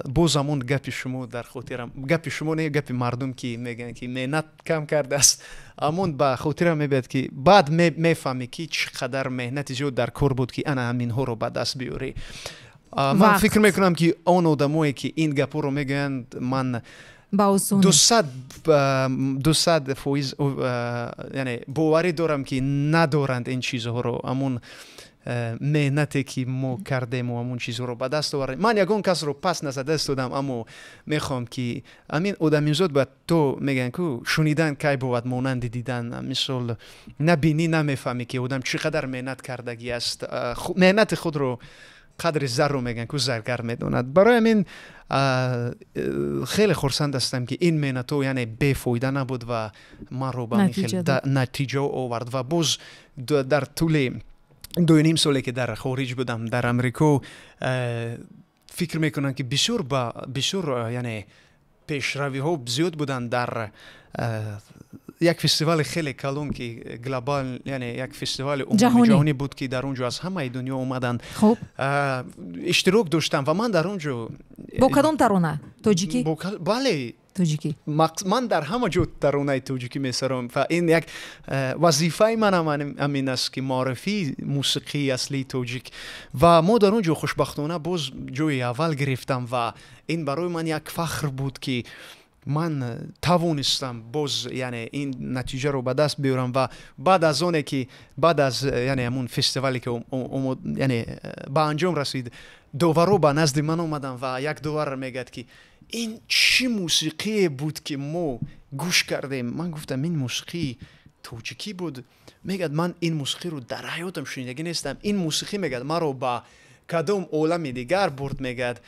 Боз ҳамон гапи шумо дар хотирам, гапи шумо не, гапи мардум, ки мегӯянд, ки меҳнат кам кардааст, ҳамон ба хотирам мебиёд, ки баъд мефаҳмӣ, ки чӣ қадар меҳнати зиёд дар кор буд, ки ана ҳаминҳоро ба даст биёрӣ. Ман фикр мекунам, ки он одамое, ки ин гапҳоро мегӯянд, ман 200% яъне боварӣ дорам, ки надоранд ин чизҳоро, ҳамон меҳнате, ки мо кардему ҳамон чизҳоро ба даст овардем. Ман ягон касро пас назада истодам, аммо мехоҳам, ки ҳамин одамизод бояд то мегӯянд ку, шунидан кай бовад монанди дидан. Мисол, набинӣ, намефаҳмӣ, ки одам чӣ қадар меҳнат кардагӣ аст. Меҳнати худро қадри зарро, мегӯянд ку, заргар медонад. Барои ҳамин хеле хурсанд ҳастам, ки ин меҳнатҳо яъне бефоида набуд ва маро ба натиҷа овард. Ва боз дар тӯли 2.5 соле, ки дар хориҷ будам, дар Амрико, фикр мекунам, ки бисёр ба бисёр яъне пешравиҳо зиёд буданд. Дар як фестивали хеле калон, ки глобал, яъне як фестивали умумиҷаҳонӣ буд, ки дар он ҷо аз ҳамаи дунё омаданд, иштирок доштам ва ман дар он ҷо Бо кадом тарона? Тоҷикӣ? Бале. Тоҷикӣ. Ман дар ҳама ҷо таронаи тоҷикӣ месаром ва ин як вазифаи манам ҳамин аст, ки муаррифии мусиқии аслии тоҷик. Ва мо дар он ҷо хушбахтона боз ҷои аввал гирифтам ва ин барои ман як фахр буд, ки ман тавонистам боз яъне ин натиҷаро ба даст биёрам. Ва баъд аз оне ки баъд аз яъне ҳамун фестивале, ки яъне ба анҷом расид, доваро ба назди ман омаданд ва як довар мегӯяд, ки ин чӣ мусиқие буд, ки мо гӯш кардем? Ман гуфтам, ин мусиқии тоҷикӣ буд. Мегӯяд, ман ин мусиқиро дар ҳаётам шунидагӣ нестам. Ин мусиқӣ, мегӯяд, маро ба кадом олами дигар бурд. Мегӯяд,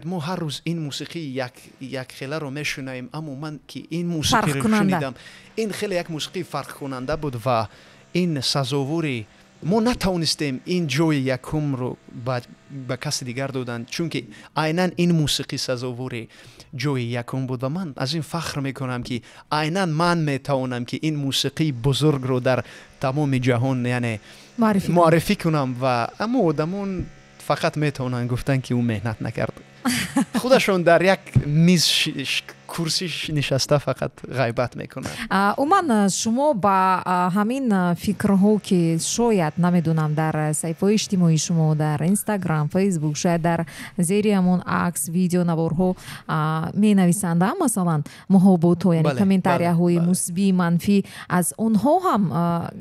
мо ҳар рӯз ин мусиқии якхеларо мешунавем, аммо ман ки ин мусиқиро шунидам, ин хеле як мусиқии фарқкунанда буд ва ин сазовори мо натавонистем ин ҷои якумро ба каси дигар доданд, чунки айнан ин мусиқӣ сазовори ҷои якум буд. Ва ман аз ин фахр мекунам, ки айнан ман метавонам, ки ин мусиқии бузургро дар тамоми ҷаҳон яъне муаррифӣ кунам. Ва аммо одамон фақат метавонанд гуфтан, ки ӯ меҳнат накард. Худашон дар як миз, курсӣ нишаста, фақат ғайбат мекунанд. Умуман, шумо ба ҳамин фикрҳо, ки шояд, намедонам, дар саҳифаҳои иҷтимоии шумо, дар Инстаграм, Фейсбук, шояд дар зери ҳамон акс, видео, наворҳо менависанд, масалан, муҳоботҳо, яъне комментарияҳои мусбӣ, манфӣ, аз онҳо ҳам,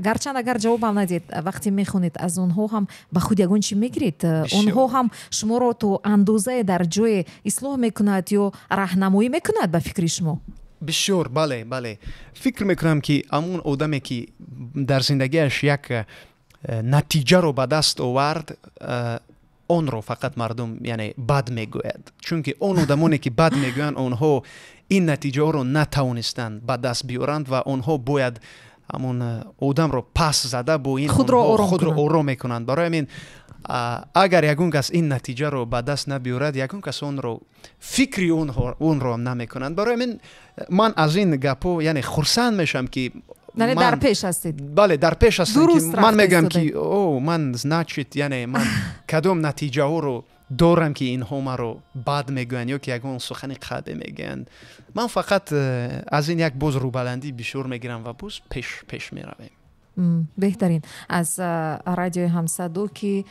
гарчанд агар ҷавобам надиҳед, вақте мехонед, аз онҳо ҳам ба худ ягон чӣ мегиред? Онҳо ҳам шуморо то андозае дар ҷое ислоҳ мекунад ё раҳнамоӣ мекунад, ба фикри шумо? Бисёр, бале. Фикр мекунам, ки ҳамон одаме, ки дар зиндагиаш як натиҷаро ба даст овард, онро фақат мардум яъне бад мегӯяд, чунки он одамоне, ки бад мегӯянд, онҳо ин натиҷаҳоро натавонистанд ба даст биёранд ва онҳо бояд ҳамон одамро пас зада бо ин худро ором мекунанд. Барои ҳамин, агар ягон кас ин натиҷаро ба даст набиёрад, ягон кас онро фикри онро намекунанд. Барои ҳамин ман аз ин гапҳо яъне хурсанд мешавам, ки Дар пеш ҳастед. Бале, дар пеш ҳастам, ки ман мегӯям, ки о, ман, значит, яъне ман кадом натиҷаҳоро дорам, ки инҳо маро бад мегӯянд ё ки ягон сухани қабе мегӯянд. Ман фақат аз ин як боз рӯбаландӣ бисёр мегирам ва боз пеш меравем. Беҳтарин. Аз радиои Ҳамсадо, ки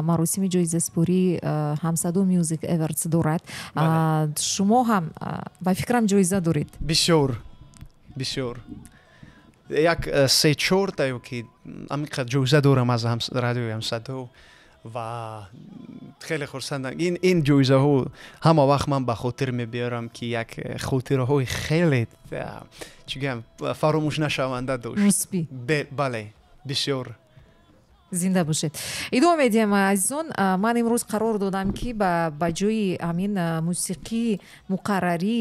маросими ҷоизаспории Ҳамсадо Music Awards дорад, шумо ҳам, ба фикрам, ҷоиза доред. Бисёр, бисёр, як се чорта ё ки ҳамин ҷоиза дорам аз радиои Ҳамсадо ва хеле хурсандам. Ин ҷоизаҳо ҳама вақт ман ба хотир мебиёрам, ки як хотираҳои хеле, чӣ гӯям, фаромӯшнашаванда дошт. Мусбӣ. Бале, бисёр. Зинда бошед. Идома медиҳем, азизон. Ман имрӯз қарор додам, ки ба ҷои ҳамин мусиқии муқаррарӣ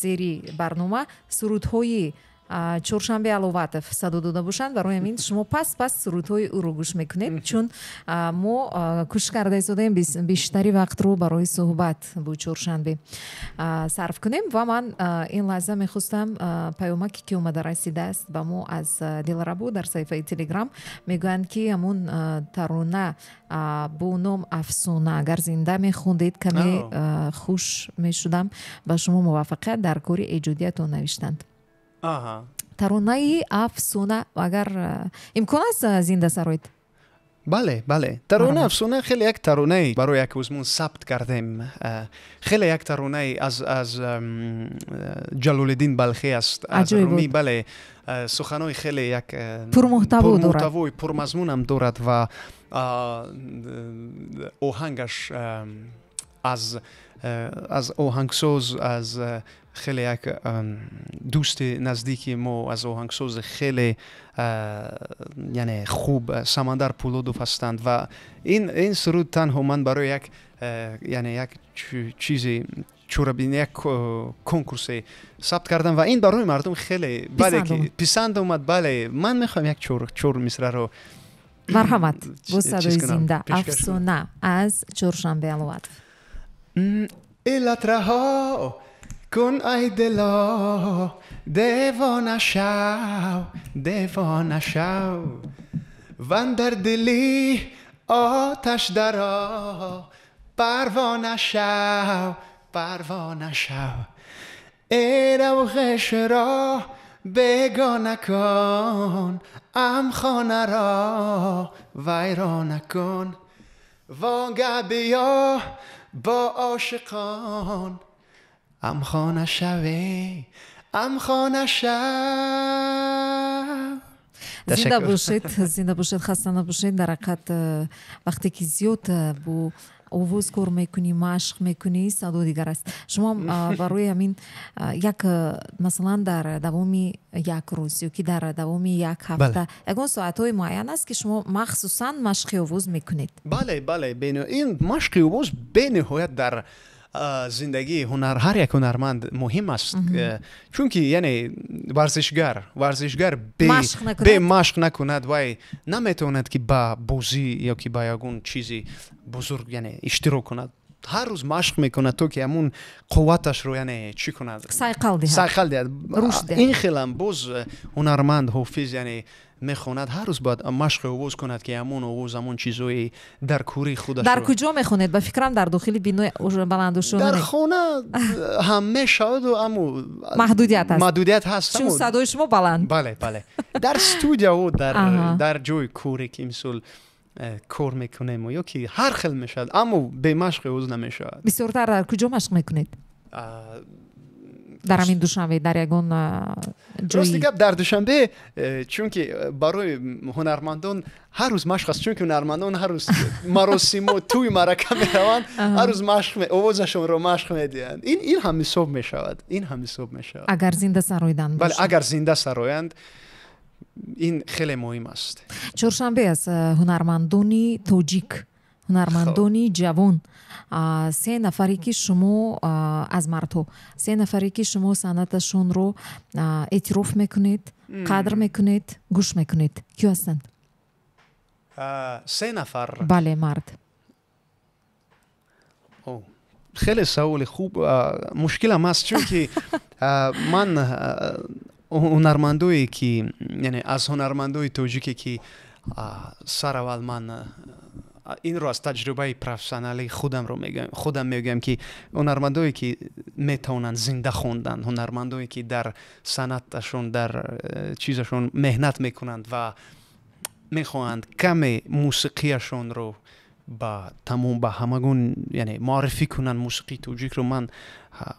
зери барнома сурудҳои Чоршанбе Аловатов садо дода бошанд. Барои ҳамин шумо пас сурудҳои ӯро гӯш мекунед, чун мо кӯшиш карда истодаем бештари вақтро барои суҳбат бо Чоршанбе сарф кунем. Ва ман ин лаҳза мехостам паёмаке ки омада расидааст ба мо аз Дилрабо дар саҳифаи Телеграм, мегӯянд ки ҳамун тарона бо ном Афсона агар зинда мехондед каме хуш мешудам. Ба шумо муваффақият дар кори эҷодиятон навиштанд. Таронаи Афсона агар имкон аст зинда сароед? Бале, бале. Таронаи Афсона хеле як таронае барои як озмун сабт кардем. Хеле як таронае аз Ҷалолиддин Балхӣ аст, аз Румӣ. Бале, суханои хеле як пурмуҳтаво дорад, пурмуҳтавои пурмазмунам дорад ва оҳангаш аз оҳангсоз, аз хеле як дӯсти наздики мо, аз оҳангсози хеле яъне хуб Самандар Пулодов ҳастанд. Ва ин суруд танҳо ман барои як яъне як чизи чорабини, як конкурсе сабт кардам ва ин барои мардум хеле бале ки писанд омад. Бале, ман мехоҳам як чор мисраро. Марҳамат, бо садои зинда Афсона аз Чоршанбе Аловатов. Илат раҳо кун ай дило, девона шав, девона шав, ван дар дили оташ даро, парвона шав, парвона шав, эраву ғишро бегона кун, амхонаро вайрона кун, вонга биё бо ошиқон, амхона шаве, амхона шав. Зинда бошед, зинда бошед, хаста набошед. Дар ҳақиқат вақте ки зиёд бо овоз кор мекунӣ, машқ мекунӣ, садо дигар аст. Шумо барои ҳамин як масалан дар давоми як рӯз ё ки дар давоми як ҳафта ягон соатҳои муайян аст ки шумо махсусан машқи овоз мекунед? Бале, бале, ин машқи овоз бениҳоят дар зиндагии ҳар як ҳунарманд муҳим аст, чунки яъне варзишгар бе машқ накунад вай наметавонад ки ба бозӣ ё ки ба ягон чизи бузург яъне иштирок кунад. Ҳар рӯз машқ мекунад то ки ҳамун қувваташро яъне чӣ кунад, сайқал диҳад, сайқал диҳад. Ин хелам боз ҳунарманд ҳофиз яъне мехонад, ҳар рӯз бояд машқи овоз кунад ки ҳамун овоз, ҳамун чизҳои дар кӯри худаш. Дар куҷо мехонед? Ба фикрам дар дохили бинои баландошона? Дар хона ҳам мешавад, аммо маҳдудият аст, маҳдудият ҳаст, чун садои шумо баланд. Бале, бале, дар студияо, дар ҷои коре ки мисол кор мекунем ё ки ҳар хел мешавад, аммо бе машқи овоз намешавад. Бисёртар дар куҷо машқ мекунед? Дар ҳамин Душанбе, дар ягон ҷои? Рости гап, дар Душанбе, чунки барои ҳунармандон ҳар рӯз машқ аст, чунки ҳунармандон ҳар рӯз маросиму тӯи маърака мераванд, ҳар рӯз овозашонро машқ медиҳанд. Ин ҳам ҳисоб мешавад, ин ҳам ҳисоб мешавад. Агар зинда сароидан бошад. Бале, агар зинда сароянд, ин хеле муҳим аст. Чоршанбе аз ҳунармандони тоҷик, ҳунармандони ҷавон, се нафаре ки шумо аз мардҳо, се нафаре ки шумо санъаташонро эътироф мекунед, қадр мекунед, гӯш мекунед, кӣ ҳастанд? Се нафар? Бале, мард. Хеле саволи хуб, мушкилам аст, чунки ман ҳунармандое ки яъне аз ҳунармандои тоҷике ки сараввал ман инро аз таҷрибаи профессионалии худам мегӯям ки ҳунармандое ки метавонанд зинда хондан, ҳунармандое ки дар санъаташон, дар чизашон меҳнат мекунанд ва мехоҳанд каме мусиқияшонро ба тамом, ба ҳамагон яъне муаррифӣ кунанд мусиқии тоҷикро, ман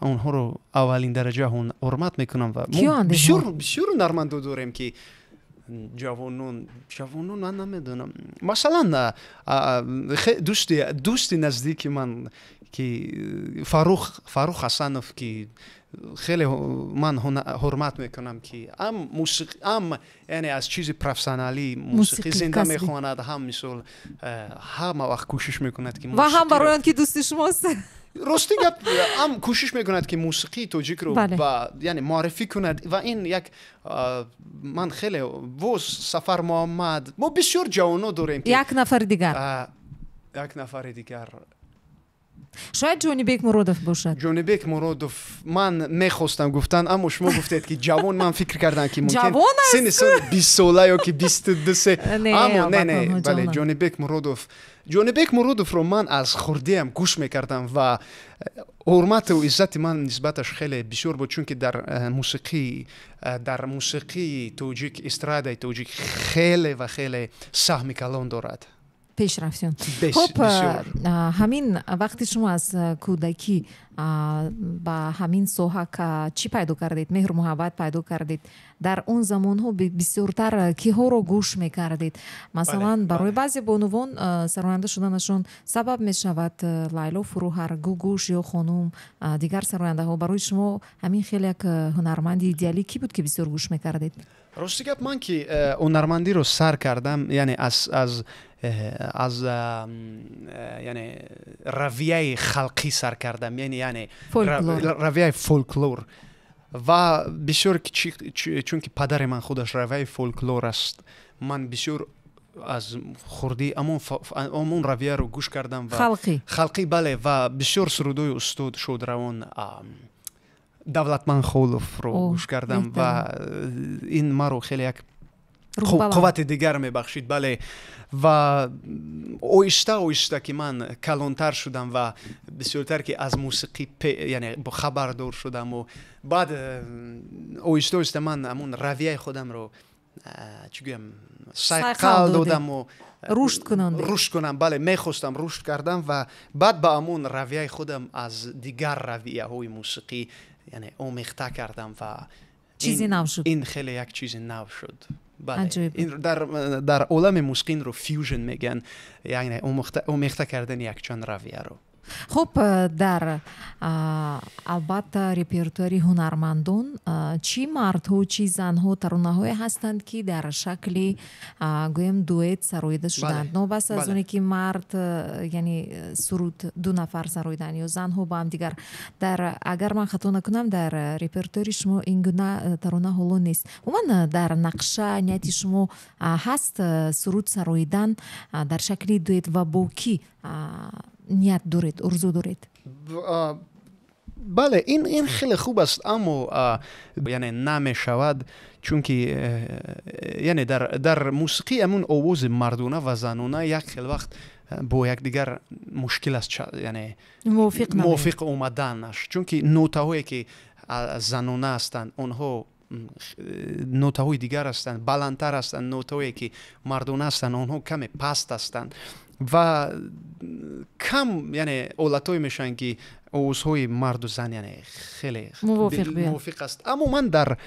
онҳоро аввалин дараҷа ҳурмат мекунам. Ва бисёр бисёр ҳунармандо дорем ки ҷавонон ман намедонам, масалан дӯсти наздики ман ки Фаррух Ҳасанов, ки хеле ман ҳурмат мекунам, ки ҳам ҳам яъне аз чизи профессионалӣ мусиқӣ зинда мехонад, ҳам мисол ҳама вақт кӯшиш мекунад ки ва ҳам барои он ки дӯсти шумост. Рости гап, ҳам кӯшиш мекунад, ки мусиқии тоҷикро яъне муаррифӣ кунад, ва ин як ман хеле боз Сафар Муҳаммад, мо бисёр ҷавоно дорем. Як нафари дигар. Як нафари дигар. Шояд Ҷонибек Муродов бошад. Ҷонибек Муродов ман мехостам гуфтан, аммо шумо гуфтед, ки ҷавон, ман фикр кардам, ки мумкин синни соли 20-сола ё ки 22-се, аммо не, бале, Ҷонибек Муродов. Ҷонибек Муродовро ман аз хурдиам гӯш мекардам ва ҳурмату иззати ман нисбаташ хеле бисёр буд, чунки дар мусиқии тоҷик, эстрадаи тоҷик хеле ва хеле саҳми калон дорад. Пешрафтён. Хуб, ҳамин вақте шумо аз кӯдакӣ ба ҳамин соҳа чӣ пайдо кардед, меҳру муҳаббат пайдо кардед, дар он замонҳо бисёртар киҳоро гӯш мекардед? Масалан, барои баъзе бонувон сароянда шуданашон сабаб мешавад Лайло Фуруҳар, Гугуш ё Хонум, дигар сарояндаҳо. Барои шумо ҳамин хеле як ҳунарманди идеалӣ кӣ буд, ки бисёр гӯш мекардед? Рости гап, ман ки ҳунармандиро сар кардам, яъне аз яъне равияи халқӣ сар кардам, яъне равияи фолклор, ва бисёр, чунки падари ман худаш равияи фолклор аст, ман бисёр аз хурдӣ ҳамон равияро гӯш кардам. Халқӣ. Халқӣ, бале, ва бисёр сурудҳои устод шодравон Давлатманд Холовро гӯш кардам ва ин маро хеле як қуввати дигар мебахшид, бале. Ва оҳиста оҳиста ки ман калонтар шудам ва бисёртар ки аз мусиқӣ, яъне, хабардор шудаму баъд оҳиста оҳиста ман ҳамон равияи худамро, чӣ гӯям, сайқал додаму рушд кунонед. Рушд кунам, бале, мехостам рушд кардам ва баъд ба ҳамон равияи худам аз дигар равияҳои мусиқӣ, яъне, омехта кардам ва чизи нав шуд. Ин хеле як чизи нав шуд. Дар олами мусиқӣ инро фьюжн мегӯянд, яъне омехта кардани якчанд равияро. Хуб, дар албатта репертуари ҳунармандон, чӣ мардҳо, чӣ занҳо, таронаҳое ҳастанд, ки дар шакли, гӯем, дуэт сароида шуданд, новобаста аз оне ки мард, яъне суруд ду нафар сароиданд ё занҳо ба ҳамдигар. Дар, агар ман хато накунам, дар репертуари шумо ин гуна тарона ҳоло нест. Умуман, дар нақша, нияти шумо ҳаст суруд сароидан дар шакли дуэт ва бо кӣ ният доред, орзу доред? Бале, ин хеле хуб аст, аммо, яъне, намешавад, чунки яъне дар мусиқӣ ҳамун овози мардона ва занона як хел вақт бо якдигар мушкил аст, яъне мувофиқ омаданаш, чунки нотаҳое ки занона ҳастанд, онҳо нотаҳои дигар ҳастанд, баландтар ҳастанд, нотаҳое ки мардона ҳастанд, онҳо каме паст ҳастанд ва кам, яъне, ҳолатҳое мешаванд, ки овозҳои марду зан, яъне, хеле мувофиқ аст. Аммо ман дар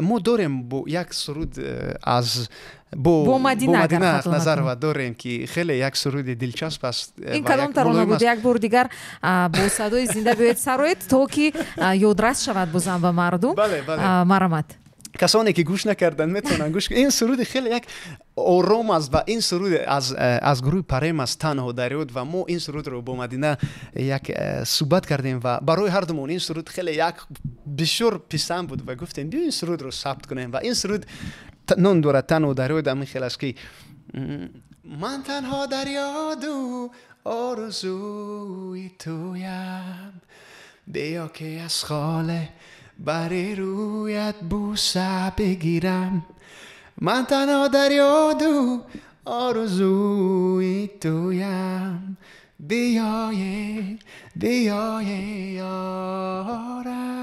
мо дорем бо як суруд аз бо Мадина Назарова дорем, ки хеле як суруди дилчасп аст. Ин кадом тарона буд? Як бор дигар бо садои зинда биёед сароед, то ки ёдрас шавад бозам ба мардум. Марамат. Касоне ки гӯш накарданд, метавонанд гӯш. Ин суруди хеле як ором аст ва ин суруд аз гурӯҳи Парем аст, «Танҳо дар ёд», ва мо ин сурудро бо Мадина як суҳбат кардем ва барои ҳардумон ин суруд хеле як бисёр писанд буд ва гуфтем, биё ин сурудро сабт кунем. Ва ин суруд ном дорад «Танҳо дар ёд». Ҳамин хел аст, ки ман танҳо дар ёду орзуи туям, биё ки аз холе бари рӯят бӯса бигирам, ман танҳо дар ёду орзуи туям, биёе, биёе, ёрам.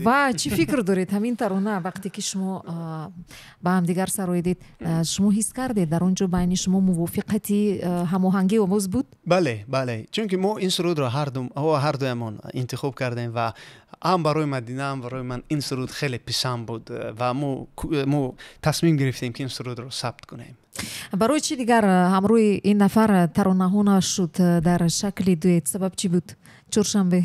Ва чӣ фикр доред, ҳамин тарона вақте ки шумо ба ҳамдигар сароидед, шумо ҳис кардед, дар он ҷо байни шумо мувофиқати ҳамоҳангии овоз буд? Бале, чунки мо ин сурудро ҳардуямон интихоб кардем ва ҳам барои Мадина, ҳам барои ман ин суруд хеле писанд буд ва мо тасмим гирифтем, ки ин сурудро сабт кунем. Барои чӣ дигар ҳамрӯи ин нафар таронаҳо нашуд дар шакли дуэт? Сабаб чӣ буд, Чоршанбе?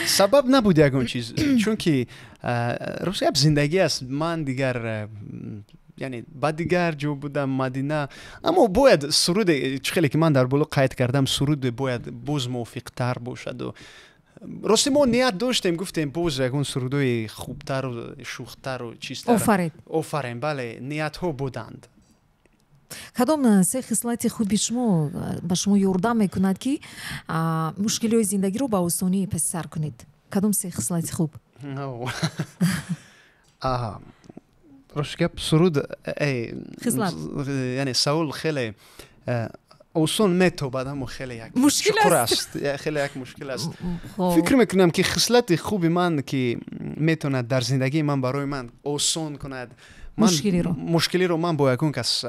Сабаб набуд ягон чиз, чунки рости гап, зиндагӣ аст. Ман дигар Яъне ба дигар ҷо будам, Мадина. Аммо бояд суруде, чӣ хеле ки ман дар боло қайд кардам, суруде бояд боз мувофиқтар бошаду. Рости, мо ният доштем, гуфтем, боз ягон сурудои хубтару шухтару чизтар офаред. Офарем, бале, ниятҳо буданд. Кадом се хислати хуби шумо ба шумо ёрдам мекунад, ки мушкилиҳои зиндагиро ба осонӣ паси сар кунед? Кадом се хислати хуб? Рости гап, суруд хислат. Яъне савол хеле осон метобад, аммо хеле як мушкил чуқур аст, хеле як мушкил аст. Фикр мекунам, ки хислати хуби ман, ки метавонад дар зиндагии ман барои ман осон кунад мушкилиро. Мушкилиро, ман бо ягон кас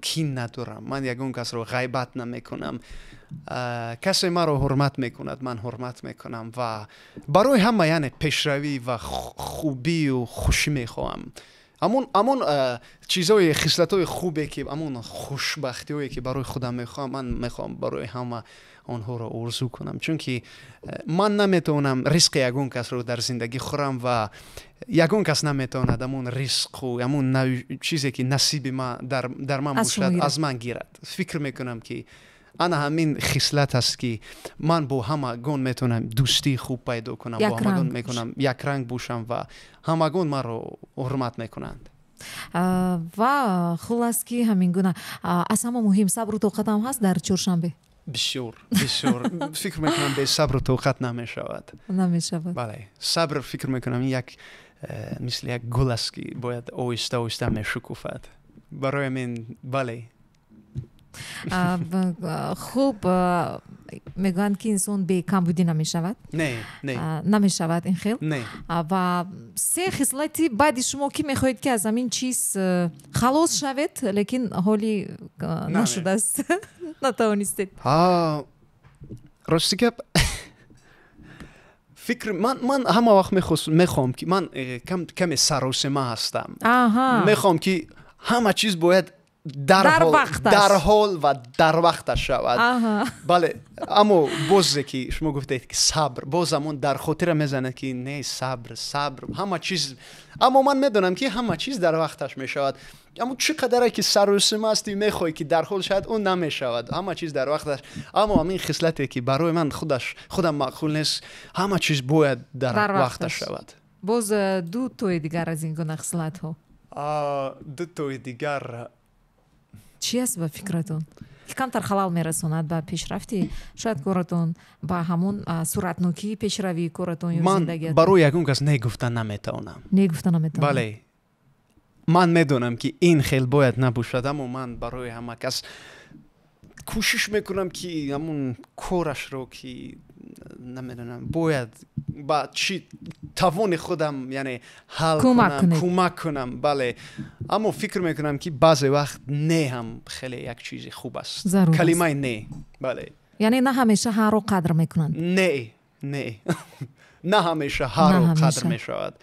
кин надорам, ман ягон касро ғайбат намекунам. Касе маро ҳурмат мекунад, ман ҳурмат мекунам ва барои ҳама, яъне, пешравӣ ва хубию хушӣ мехоҳам. Ҳамон чизҳои, хислатҳои хубе ки, ҳамон хушбахтиҳое ки барои худам мехоҳам, ман мехоҳам барои ҳама онҳоро орзу кунам, чунки ман наметавонам ризқи ягон касро дар зиндагӣ хӯрам ва ягон кас наметавонад ҳамон ризқу ҳамон чизе ки насиби дар ман бошад, аз ман гирад. Фикр мекунам, ки ана ҳамин хислат аст, ки ман бо ҳамагон метавонам дӯстии хуб пайдо кунам, бо ҳамагон мекунам якранг бошам ва ҳамагон маро ҳурмат мекунанд. Ва хулас, ки ҳамин гуна, аз ҳама муҳим сабру тоқатам ҳаст дар Чоршанбе? Бисёр, бисёр. Фикр мекунам, бе сабру тоқат намешавад. Намешавад. Бале, сабр, фикр мекунам, як мисли як гул аст, ки бояд оҳиста оҳиста мешукуфад. Барои ҳамин, бале. Хуб, мегӯянд, ки инсон бекамбудӣ намешавад. Не, не. Намешавад ин хел. Не. Ва се хислати баъди шумо, ки мехоҳед, ки аз ҳамин чиз халос шавед, лекин ҳоли нашудааст, натавонистед? Рости гап, фикр ман ҳама вақт мехоҳам, ки ман каме саросема ҳастам, мехоҳам, ки ҳама чиз бояд дарҳол ва дар вақташ шавад, бале. Аммо бозе ки шумо гуфтед, ки сабр, боз ҳамон дар хотира мезанад, ки не, сабр, сабр, ҳама чиз. Аммо ман медонам, ки ҳама чиз дар вақташ мешавад. Аммо чӣ қадаре ки саросима ҳастӣ, мехоҳӣ, ки дарҳол шавад, он намешавад ҳама чиз дар вақташ. Аммо ҳамин хислате, ки барои ман худаш худам маъқул нест, ҳама чиз бояд дар вақташ шавад. Боз ду тои дигар аз ин гуна хислатҳо? Ду тои дигар. Чи аст ба фикратон, ки камтар халал мерасонад ба пешрафти шояд коратон, ба ҳамон суратнокии пешравии коратон ё зиндагиятон? Барои ягон кас не гуфта наметавонам. Не гуфта наметавонам. Бале, ман медонам, ки ин хел бояд набошад, аммо ман барои ҳама кас кӯшиш мекунам, ки ҳамон корашро, ки намедонам, бояд ба чӣ тавони худам, яъне, ҳал кунам, кӯмак кунам, бале. Аммо фикр мекунам, ки баъзе вақт не ҳам хеле як чизи хуб аст, калимаи не, бале. Яъне на ҳамеша ҳаро қадр мекунанд? Не, не, на ҳамеша ҳаро қадр мешавад.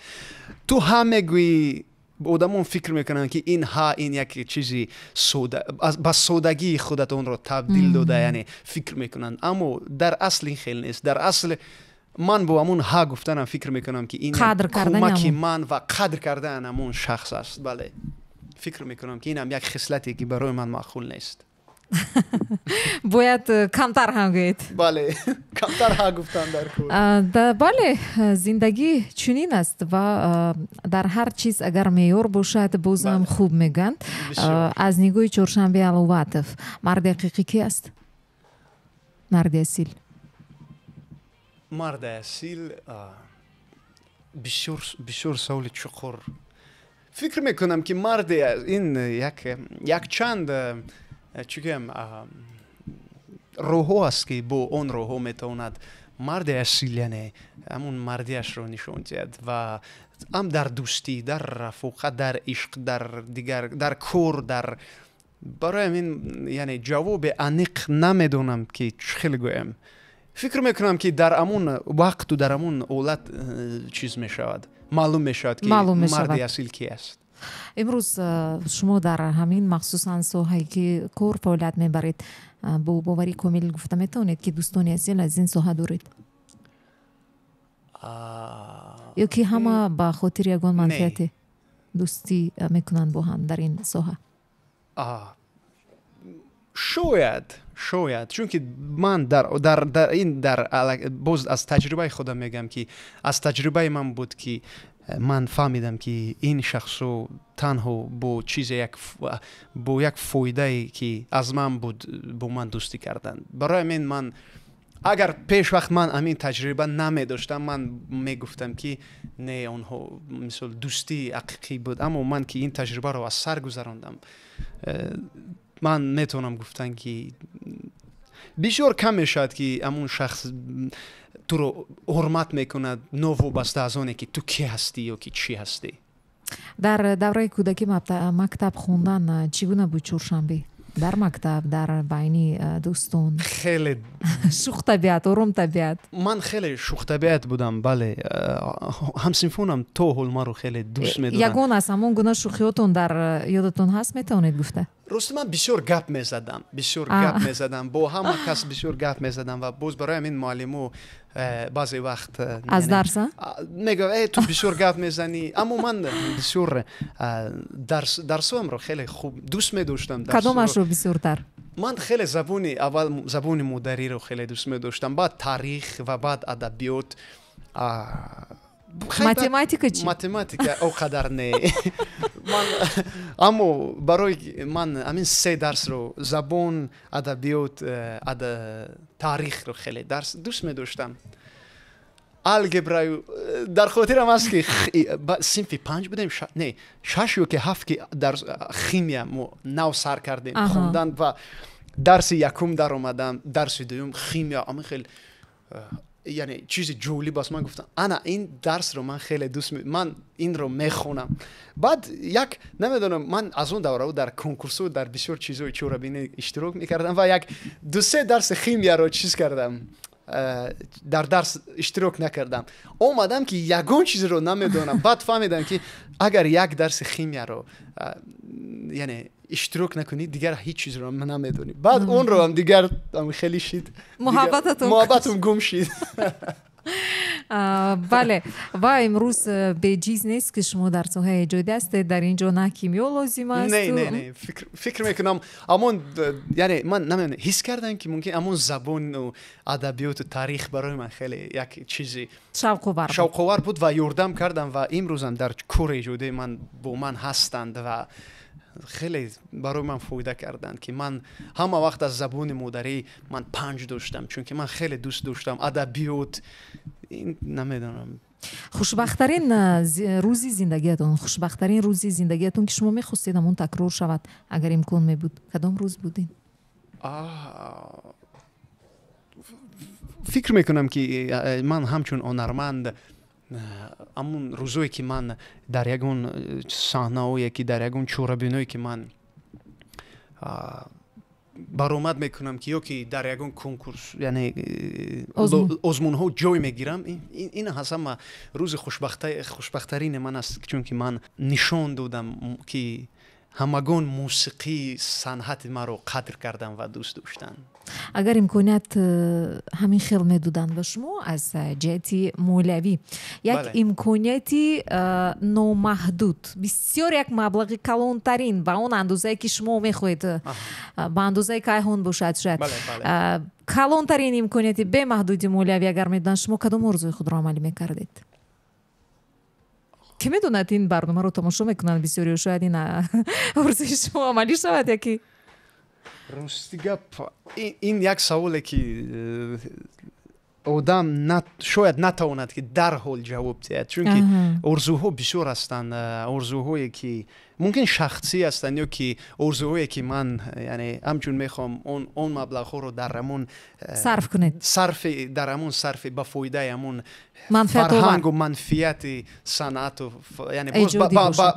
Ту ҳа мегӯӣ, одамон фикр мекунанд, ки ин ҳа, ин як чизи ба содагии худат онро табдил дода, яъне, фикр мекунанд. Аммо дар асл ин хел нест. Дар асл ман бо ҳамон ҳа гуфтанам фикр мекунам, ки ин кӯмаки ман ва қадр кардан ҳамон шахс аст, бале. Фикр мекунам, ки инам як хислате, ки барои ман маъқул нест. Бояд камтар ҳам гӯед. Бале, камтар ҳа гуфтан дар кор. Бале, зиндагӣ чунин аст ва дар ҳар чиз агар меъёр бошад, бозам хуб мегӯянд. Аз нигоҳи Чоршанбе Аловатов, марди ҳақиқӣ ки аст, марди асил? Марди асил, бисёр, бисёр саволи чуқур. Фикр мекунам, ки марди ин якчанд, чӣ гӯям, роҳҳо аст, ки бо он роҳҳо метавонад марди асил, яъне, ҳамон мардиашро нишон диҳад, ва ҳам дар дӯстӣ, дар рафоқат, дар ишқ, дар дигар, дар кор, дар барои ҳамин, яъне, ҷавоби аниқ намедонам, ки чӣ хел гӯям. Фикр мекунам, ки дар ҳамон вақту дар ҳамон ҳолат чиз мешавад, маълум мешавад, ки марди асил ки аст. Имрӯз шумо дар ҳамин, махсусан, соҳае ки кор фаъолият мебаред, бо боварӣ комил гуфта метавонед, ки дӯстони асил аз ин соҳа доред ё ки ҳама ба хотири ягон манфиате? Дӯстӣ мекунанд бо ҳам дар ин соҳа? Шояд, чунки ман дар ин дар боз аз таҷрибаи худам мегӯям, ки аз таҷрибаи ман буд, ки ман фаҳмидам, ки ин шахсо танҳо бо чизе бо як фоидае, ки аз ман буд, бо ман дӯстӣ карданд. Барои ҳамин ман агар пеш вақт ман ҳамин таҷриба намедоштам, ман мегуфтам, ки не, онҳо мисол дӯстии ҳақиқӣ буд. Аммо ман ки ин таҷрибаро аз сар гузарондам, ман метавонам гуфтан, ки бисёр кам мешавад, ки ҳамун шахс туро ҳурмат мекунад, новобаста аз оне, ки ту кӣ ҳастӣ ё ки чӣ ҳастӣ. Дар давраи кӯдакӣ мактаб хондан чӣ гуна буд? Чоршанбе дар мактаб, дар байни дӯстон? Хеле. Шӯхтабиат, ором табиат? Ман хеле шӯхтабиат будам, бале. Ҳамсинфонам то ҳол маро хеле дӯст медоранд. Ягон аз ҳамон гуна шӯхиётон дар ёдатон ҳаст, метавонед гуфта? Рости, ман бисёр гап мезадам, бисёр гап мезадам, бо ҳама кас бисёр гап мезадам ва боз барои ҳамин муаллимо баъзе вақт аз дарса мегӯяд: «Э, ту бисёр гап мезанӣ». Аммо ман бисёр дарсоамро хеле хуб дӯст медоштам. Кадомашро бисёртар? Ман хеле забони, аввал забони модариро хеле дӯст медоштам, баъд таърих ва баъд адабиёт. Математика чӣ? Математика о қадар не. Аммо барои ман ҳамин се дарсро, забон, адабиёт, таърихро хеле дарс дӯст медоштам. Алгебраю дар хотирам аст, ки синфи панҷ будем, не, шаш ё ки ҳафт, ки дар химия мо нав сар кардем хондан ва дарси якум даромадам, дарси дуюм химия ама хел яъне чизи ҷолиб аст. Ман гуфтам: «Ана ин дарсро ман хеле дӯст, ман инро мехонам». Баъд як намедонам, ман аз он даврао дар конкурсо, дар бисёр чизҳои чорабинӣ иштирок мекардам ва як дусе дарси химияро чиз кардам, дар дарс иштирок накардам. Омадам, ки ягон чизро намедонам. Баъд фаҳмидам, ки агар як дарси химияро яъне иштирок накунӣ, дигар ҳеҷ чизро намедонӣ. Баъд онро ҳам дигар хеле шид. Муҳаббатум гум шид. Бале, ва имрӯз беҷиз нест, ки шумо дар соҳаи эҷодӣ ҳастед, дар ин ҷо на кимиё лозим аст. Не, не, не, фикр мекунам, амон яъне ман намедонам, ҳис кардам, ки мумкин амон забону адабиёту таърих барои ман хеле як чизи шавқовар. Шавқовар буд ва ёрдам кардам ва имрӯзам дар кори эҷодии ман бо ман ҳастанд ва хеле барои ман фоида карданд, ки ман ҳама вақт аз забони модарӣ ман панҷ доштам, чунки ман хеле дӯст доштам адабиёт, намедонам. Хушбахттарин рӯзи зиндагиятон, хушбахттарин рӯзи зиндагиятон, ки шумо мехостед ҳамон такрор шавад, агар имкон мебуд, кадом рӯз будин? Фикр мекунам, ки ман ҳамчун ҳунарманд ҳамун рӯзое, ки ман дар ягон саҳнаое, ки дар ягон чорабиное, ки ман баромад мекунам, ки ё ки дар ягон конкурс, яъне озмунҳо ҷой мегирам, ин ҳама рӯзи хушбахттарини ман аст, чунки ман нишон додам, ки ҳамагон мусиқии санъати маро қадр карданд ва дӯст доштанд. Агар имконият ҳамин хел медоданд ба шумо аз ҷиҳати молиявӣ, як имконияти номаҳдуд, бисёр як маблағи калонтарин, ба он андозае, ки шумо мехоҳед, ба андозаи кайҳон бошад шояд, калонтарин имконияти бемаҳдуди молиявӣ агар медоданд, шумо кадом орзуи худро амалӣ мекардед? Кӣ медонад, ин барномаро тамошо мекунанд бисёриё, шояд ин орзуи шумо амалӣ шавад яке. Рости гап, ин як саволе, ки одам шояд натавонад, ки дарҳол ҷавоб диҳад, чунки орзуҳо бисёр ҳастанд, орзуҳое, ки мумкин шахсӣ ҳастанд ё ки орзуҳое, ки ман яъне ҳамчун мехоҳам он маблағҳоро дар ҳамон сарф кунед. Сарфи, дар ҳамон сарфи ба фоидаи ҳамон фарҳангу манфиати санъату яъне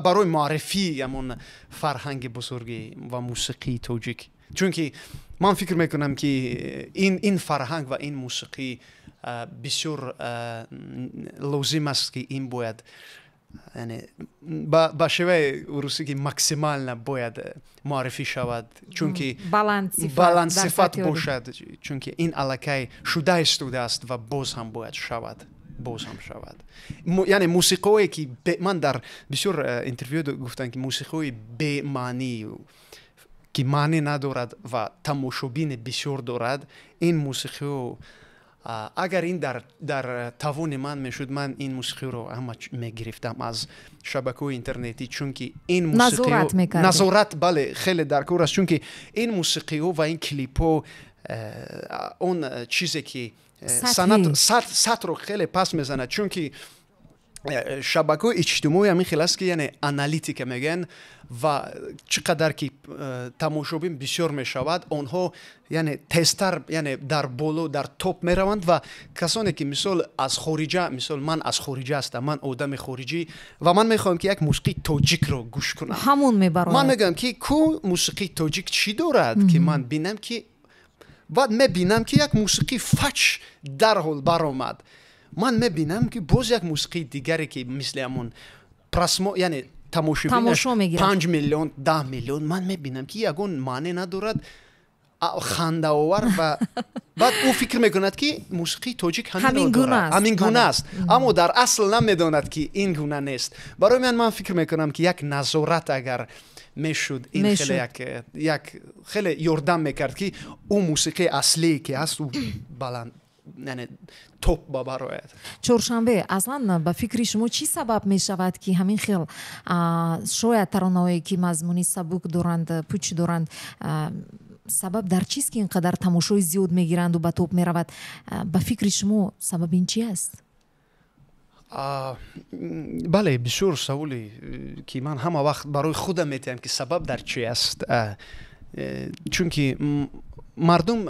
барои муаррифии ҳамон фарҳанги бузурги ва мусиқии тоҷик, чунки ман фикр мекунам, ки ин фарҳанг ва ин мусиқӣ бисёр лозим аст, ки ин бояд яъне ба шеваи русӣ, ки максимально бояд муаррифӣ шавад, чунки баландсифат бошад, чунки ин аллакай шуда истодааст ва боз ҳам бояд шавад. Боз ҳам шавад. Яъне мусиқиҳое, ки ман дар бисёр интервю гуфтам, ки мусиқиҳои бемаънӣ, ки маънӣ надорад ва тамошобини бисёр дорад, ин мусиқиҳо, агар ин дар тавони ман мешуд, ман ин мусиқиро ҳама мегирифтам аз шабакаҳои интернетӣ, чунки ин Назорат мекардед. Назорат, бале, хеле дар кор аст, чунки ин мусиқиҳо ва ин клипҳо, он чизе ки сатҳӣ. Санъат сатҳро хеле паст мезанад, чунки шабакаҳои иҷтимоӣ ҳамин хел аст, ки яъне аналитика мегӯянд, ва чӣ қадар ки тамошобин бисёр мешавад, онҳо яъне тезтар, яъне дар боло, дар топ мераванд. Ва касоне ки, мисол, аз хориҷа, мисол, ман аз хориҷа ҳастам, ман одами хориҷӣ, ва ман мехоҳам, ки як мусиқии тоҷикро гӯш кунам. Ҳамон мебарояд. Ман мегӯям, ки ку мусиқии тоҷик чӣ дорад, ки ман бинам, ки баъд мебинам, ки як мусиқии фач дарҳол баромад. Ман мебинам, ки боз як мусиқии дигаре, ки мисли ҳамон яъне тамошобинаш Тамошо мегирад. 5 миллион, 10 миллион. Ман мебинам, ки ягон маъне надорад, хандаовар, ва баъд ӯ фикр мекунад, ки мусиқии тоҷик ҳамин ҳаминро гуна дорад. Аст, ҳамин гуна бале. аст, аммо дар асл намедонад, ки ин гуна нест. Барои ман фикр мекунам, ки як назорат агар мешуд, ин Мешуд. хеле як хеле ёрдам мекард, ки ӯ мусиқии аслие, ки ҳаст, ӯ баланд, яъне топ бабарояд. Чоршанбе, аслан ба фикри шумо, чӣ сабаб мешавад, ки ҳамин хел шояд таронаҳое, ки мазмуни сабук доранд, пуч доранд, сабаб дар чист, ки ин қадар тамошои зиёд мегиранду ба топ меравад? Ба фикри шумо, сабаби ин чи аст? Бале, бисёр саволе, ки ман ҳама вақт барои худам метиҳам, ки сабаб дар чи аст. Чунки мардум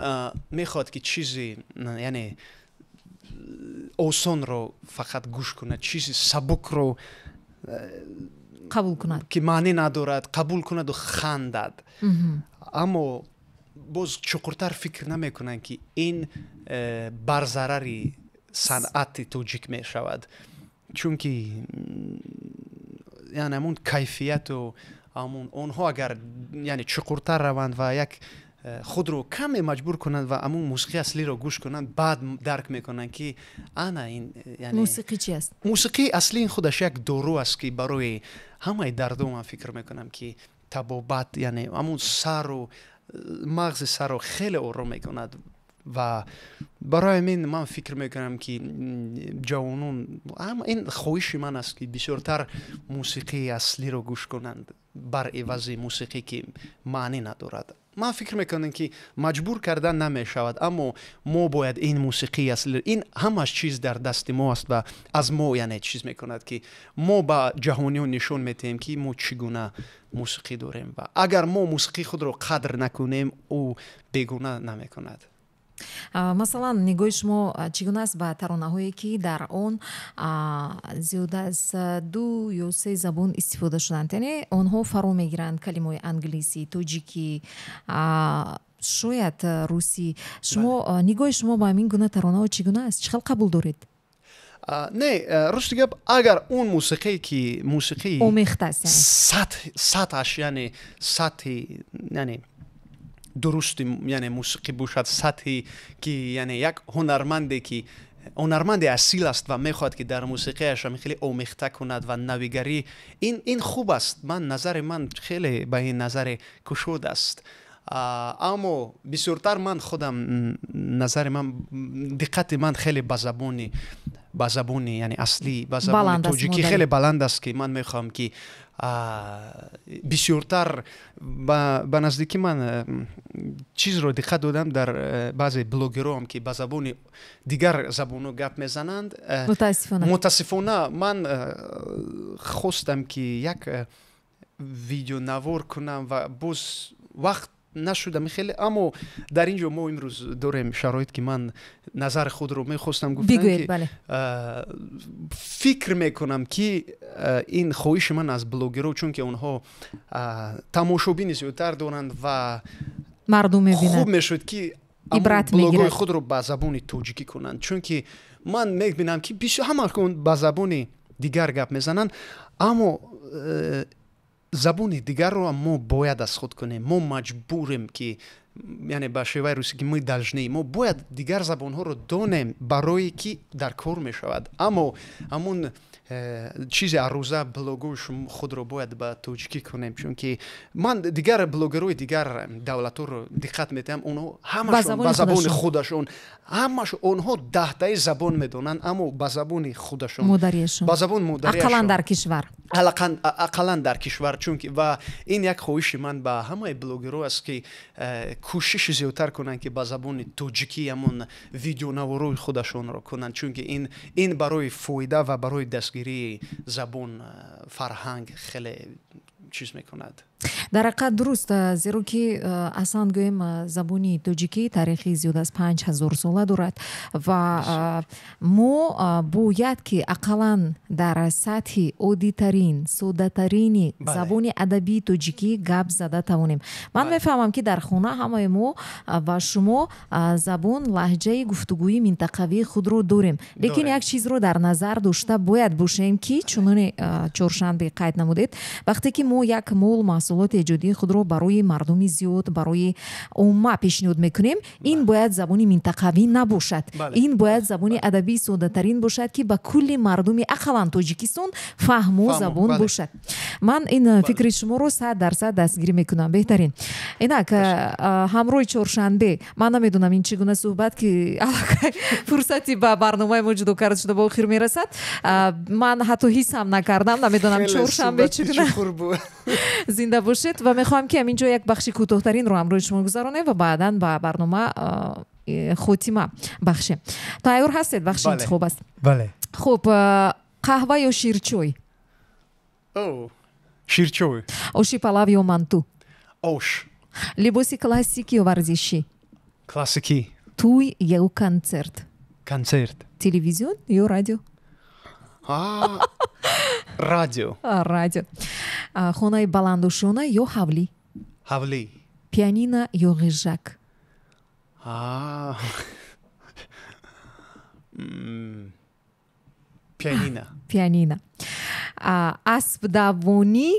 мехоҳад, ки чизи яъне осонро фақат гӯш кунад, чизи сабукро қабул кунад, ки маънӣ надорад, қабул кунаду хандад, аммо боз чуқуртар фикр намекунанд, ки ин бар зарари санъати тоҷик мешавад, чунки яъне ҳамун кайфияту ҳамун онҳо агар яъне чуқуртар раванд ва як худро каме маҷбур кунанд ва ҳамун мусиқии аслиро гӯш кунанд, баъд дарк мекунанд, ки ана ин яъне мусиқӣ чи аст. Мусиқии аслӣ ин худаш як дору аст, ки барои ҳамаи дардо, ман фикр мекунам, ки табобат, яъне ҳамун сару мағзи сарро хеле ором мекунад. Ва барои ҳамин ман фикр мекунам, ки ҷавонон, ин хоҳиши ман аст, ки бисёртар мусиқии аслиро гӯш кунанд бар ивази мусиқӣ, ки маънӣ надорад. Ман фикр мекунам, ки маҷбур кардан намешавад, аммо мо бояд ин мусиқии асли, ин ҳамаш чиз дар дасти мо аст ва аз мо яъне чиз мекунад, ки мо ба ҷаҳониён нишон метиҳем, ки мо чӣ гуна мусиқӣ дорем, ва агар мо мусиқии худро қадр накунем, ӯ бегуна намекунад. Масалан, нигоҳи шумо чӣ гуна аст ба таронаҳое, ки дар он зиёда аз ду ё се забон истифода шуданд, яъне онҳо фаро мегиранд калимаҳои англисӣ, тоҷикӣ, шояд русӣ? Шумо, нигоҳи шумо ба ҳамин гуна таронаҳо чӣ гуна аст? Чӣ хел қабул доред? Не, рости гап, агар он мусиқие, ки мусиқии омехта аст, яъне сатҳаш, яъне сатҳи, яъне дурусти, яъне мусиқӣ бошад, сатҳи ки яъне як ҳунарманде, ки ҳунарманди асил аст ва мехоҳад, ки дар мусиқияш ҳамин хеле омехта кунад ва навигарӣ, ин хуб аст. Ман назари ман хеле ба ин назаре кушод аст. Аммо бисёртар ман худам назари ман, диққати ман хеле ба забони яъне аслӣ, ба забони Баланд аст, тоҷикӣ модарӣ. хеле баланд аст, ки ман мехоҳам, ки бисёртар ба наздикӣ ман чизро диққат додам дар баъзе блогером, ки ба забони дигар забонҳо гап мезананд. Мутаассифона. Мутаассифона, ман хостам, ки як видеонавор кунам ва боз вақт нашудам хеле, аммо дар ин ҷо мо имрӯз дорем шароит, ки ман назари худро мехостам гуфтан, Бигӯед. ки фикр мекунам, ки ин хоҳиши ман аз блогерҳо, чунки онҳо тамошобини зиёдтар доранд ва мардум мебинад. Хуб мешуд, ки Ибрат блогҳои мегирад. худро ба забони тоҷикӣ кунанд, чунки ман мебинам, ки бисёр ҳама ба забони дигар гап мезананд, аммо забони дигарро мо бояд аз худ кунем, мо маҷбурем, ки Яъне ба шеваи русӣ ки мы должны, мо бояд дигар забонҳоро донем, барое ки дар кор мешавад. Аммо ҳамун чизи арӯза, блогои худро бояд ба тоҷикӣ кунем, чунки ман дигар блогерҳои дигар давлатҳоро диққат медиҳам, онҳо ҳамашон ба забони худашон, ҳамаш онҳо даҳтаи забон медонанд, аммо ба забони худашон, ба забони модариашон, ақаллан дар кишвар, ақаллан дар кишвар. Чунки ва ин як хоҳиши ман ба ҳамаи блогерҳо аст, ки кӯшиши зиёдтар кунанд, ки ба забони тоҷикӣ ҳамон видеонаворҳои худашонро кунанд, чунки ин барои фоида ва барои дастгирии забон, фарҳанг хеле чиз мекунад. Дар ҳақиқат дуруст, зеро ки аслан гӯем, забони тоҷикӣ таърихи зиёд аз 5000 сола дорад ва мо бояд ки ақаллан дар сатҳи оддитарин, соддатарини забони адабии тоҷикӣ гап зада тавонем. Ман мефаҳмам, ки дар хона ҳамаи мо ва шумо забон, лаҳҷаи гуфтугӯи минтақавии худро дорем, лекин як чизро дар назар дошта бояд бошем, ки чуноне Чоршанбе қайд намудед, вақте ки мо як мол, маҳсулоти эҷодии худро барои мардуми зиёд, барои умма пешниҳод мекунем, ин бояд забони минтақавӣ набошад, ин бояд забони адабии соддатарин бошад, ки ба кулли мардуми ақаллан Тоҷикистон фаҳму забон бошад. Ман ин фикри шуморо 100% дастгирӣ мекунам. Беҳтарин. Инак, ҳамроҳи Чоршанбе, ман намедонам ин чӣ гуна суҳбат, ки аллакай фурсати ба барномаи мо ҷудо карда шуда ба охир мерасад. Ман ҳатто ҳис ҳам накардам, намедонам Чоршанбе чӣ гуна. Зинда бошед ва мехоҳам, ки ҳамин ҷо як бахши кӯтоҳтаринро ҳамроҳи шумо гузаронем ва баъдан ба барнома хотима бахшем. Тайёр ҳастед? Бахши интихоб аст. Бале. Хуб, қаҳва ё ширчой? Ширчой. Оши палав ё манту? Ош. Либоси классикӣ ё варзишӣ? Классикӣ. Тӯй ё концерт? Концерт. Телевизион ё радио? Радио. Радио. Хонаи баландошёна ё ҳавлӣ? Ҳавлӣ. Пианино ё ғижжак? Пианино. Пианино. Аспдавонӣ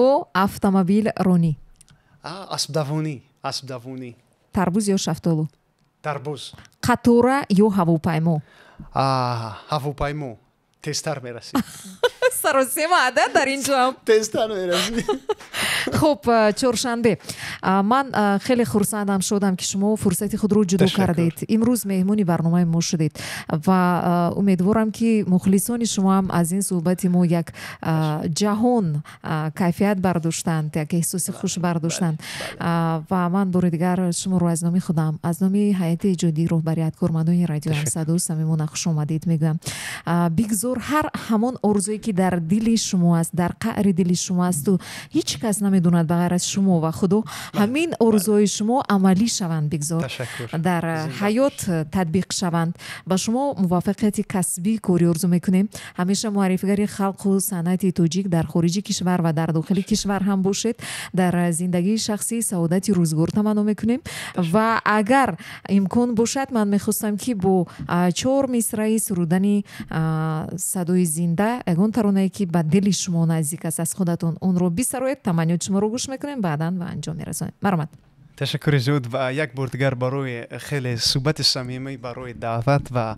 ё автомобилронӣ? Аспдавонӣ. Аспдавонӣ. Тарбуз ё шафтолу? Тарбуз. Қатора ё ҳавопаймо? Ҳавопаймо. Тезтар мерасӣ. Саросема, да, дар ин ҷо тезтар мерасӣ. Хуб, Чоршанбе, ман хеле хурсандам шудам, ки шумо фурсати худро ҷудо кардед, имрӯз меҳмони барномаи мо шудед ва умедворам, ки мухлисони шумо ҳам аз ин суҳбати мо як ҷаҳон кайфият бардоштанд, як эҳсоси хуш бардоштанд. Ва ман бори дигар шуморо аз номи худам, аз номи ҳайати эҷодии роҳбарият, кормандони радиои Ҳамсадо самимона хушомадед мегӯям. Бигзор ҳар ҳамон орзуе, ки дар дили шумо аст, дар қаъри дили шумо асту ҳеҷ кас намедонад ба ғайр аз шумо ва Худо, ҳамин орзуҳои шумо амалӣ шаванд, бигзор дар ҳаёт татбиқ шаванд. Ба шумо муваффақияти касбӣ, корӣ орзу мекунем. Ҳамеша муаррифигари халқу санъати тоҷик дар хориҷи кишвар ва дар дохили кишвар ҳам бошед. Дар зиндагии шахсӣ саодати рӯзгор таманно мекунем ва агар имкон бошад, ман мехостам, ки бо чор мисраи сурудани садои зинда ягон таронае, ки ба дили шумо наздик аст, аз худатон онро бисароед. Таманниёти шуморо гӯш мекунем, баъдан ба анҷом мерасонем. Марҳамат. Ташаккури зиёд ва як бор дигар барои хеле суҳбати самимӣ, барои даъват ва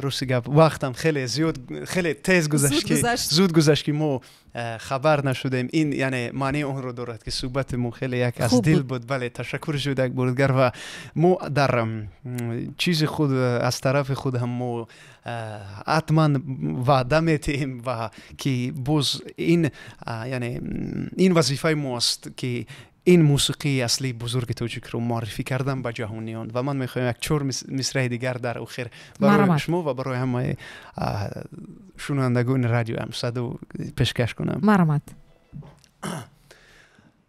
рости гап, вақтам хеле зиёд, хеле тез гузашт, ки зуд гузашт, ки мо хабар нашудем. Ин яъне маънии онро дорад, ки суҳбати мо хеле як аз дил буд. Бале, ташаккур зиёд як бор дигар ва мо дар чизи худ, аз тарафи худ ҳам мо ҳатман ваъда метиҳем ва ки боз ин яъне ин вазифаи мо аст, ки ин мусиқии аслии бузурги тоҷикро муаррифӣ кардан ба ҷаҳониён. Ва ман мехоҳам як чор мисраи дигар дар охир барои шумо ва барои ҳамаи шунавандагони радиои Ҳамсадо пешкаш кунам. Марҳамат.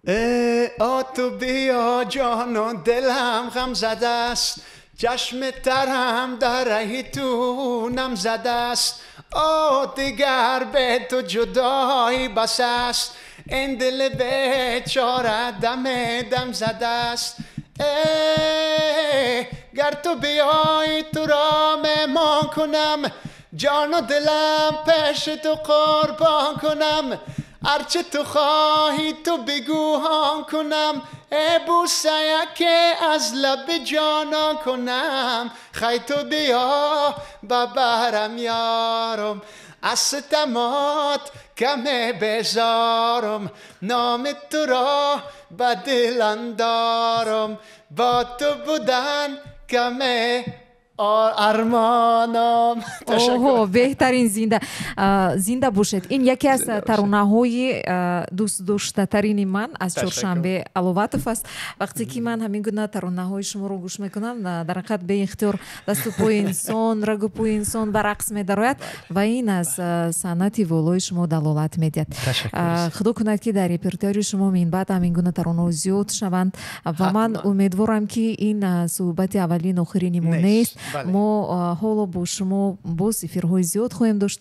Э, ту биё, ҷону дилам ғам задааст, чашми тарам дар раҳи ту нам задааст. О, дигар бе ту ҷудоӣ бас аст, ин дили бечора даме дам задааст. Э, гар ту биёӣ, туро меҳмон кунам, ҷону дилам пеши ту қурбон кунам. هرچه تو خواهی تو بگو هان کنم، ای بوسه که از لب جانان کنم. خی تو بیا ببرم یارم، از ستمات کم بزارم، نام تو را به دل اندارم، با تو بودن کم армонам. Оҳо, беҳтарин, зинда зинда бошед. Ин яке аз таронаҳои дӯстдоштатарини ман аз Чоршанбе Аловатов аст. Вақте ки ман ҳамин гуна таронаҳои шуморо гӯш мекунам, дар ҳақиқат беихтиёр дасту пои инсон, рагу пои инсон ба рақс медарояд ва ин аз санъати волои шумо далолат медиҳад. Худо кунад, ки дар репертуари шумо минбаъд ҳамин гуна таронаҳо зиёд шаванд ва ман умедворам, ки ин суҳбати аввалин охирини мо нест. Мо ҳоло бо шумо боз эфирҳои зиёд хоҳем дошт.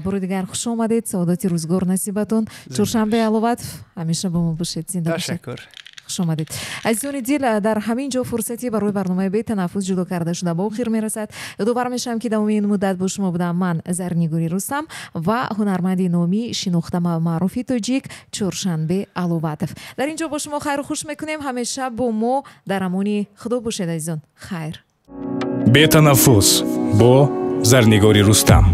Бори дигар хуш омадед, саодати рӯзгор насибатон. Чоршанбе Аловатов, ҳамеша бо мо бошед, зинда бошед. Хуш омадед. Азизони дил, дар ҳамин ҷо фурсати барои барномаи «Бетанаффус» ҷудо карда шуда ба охир мерасад. Ёдовар мешавам, ки давоми ин муддат бо шумо будам ман, Зарнигори Рустам, ва ҳунарманди номӣ, шинохта, маъруфи тоҷик Чоршанбе Аловатов. Дар ин ҷо бо шумо хайру хуш мекунем. Ҳамеша бо мо дар амони Худо бошед, азизон, хайр. Бетанаффус бо Зарнигори Рустам.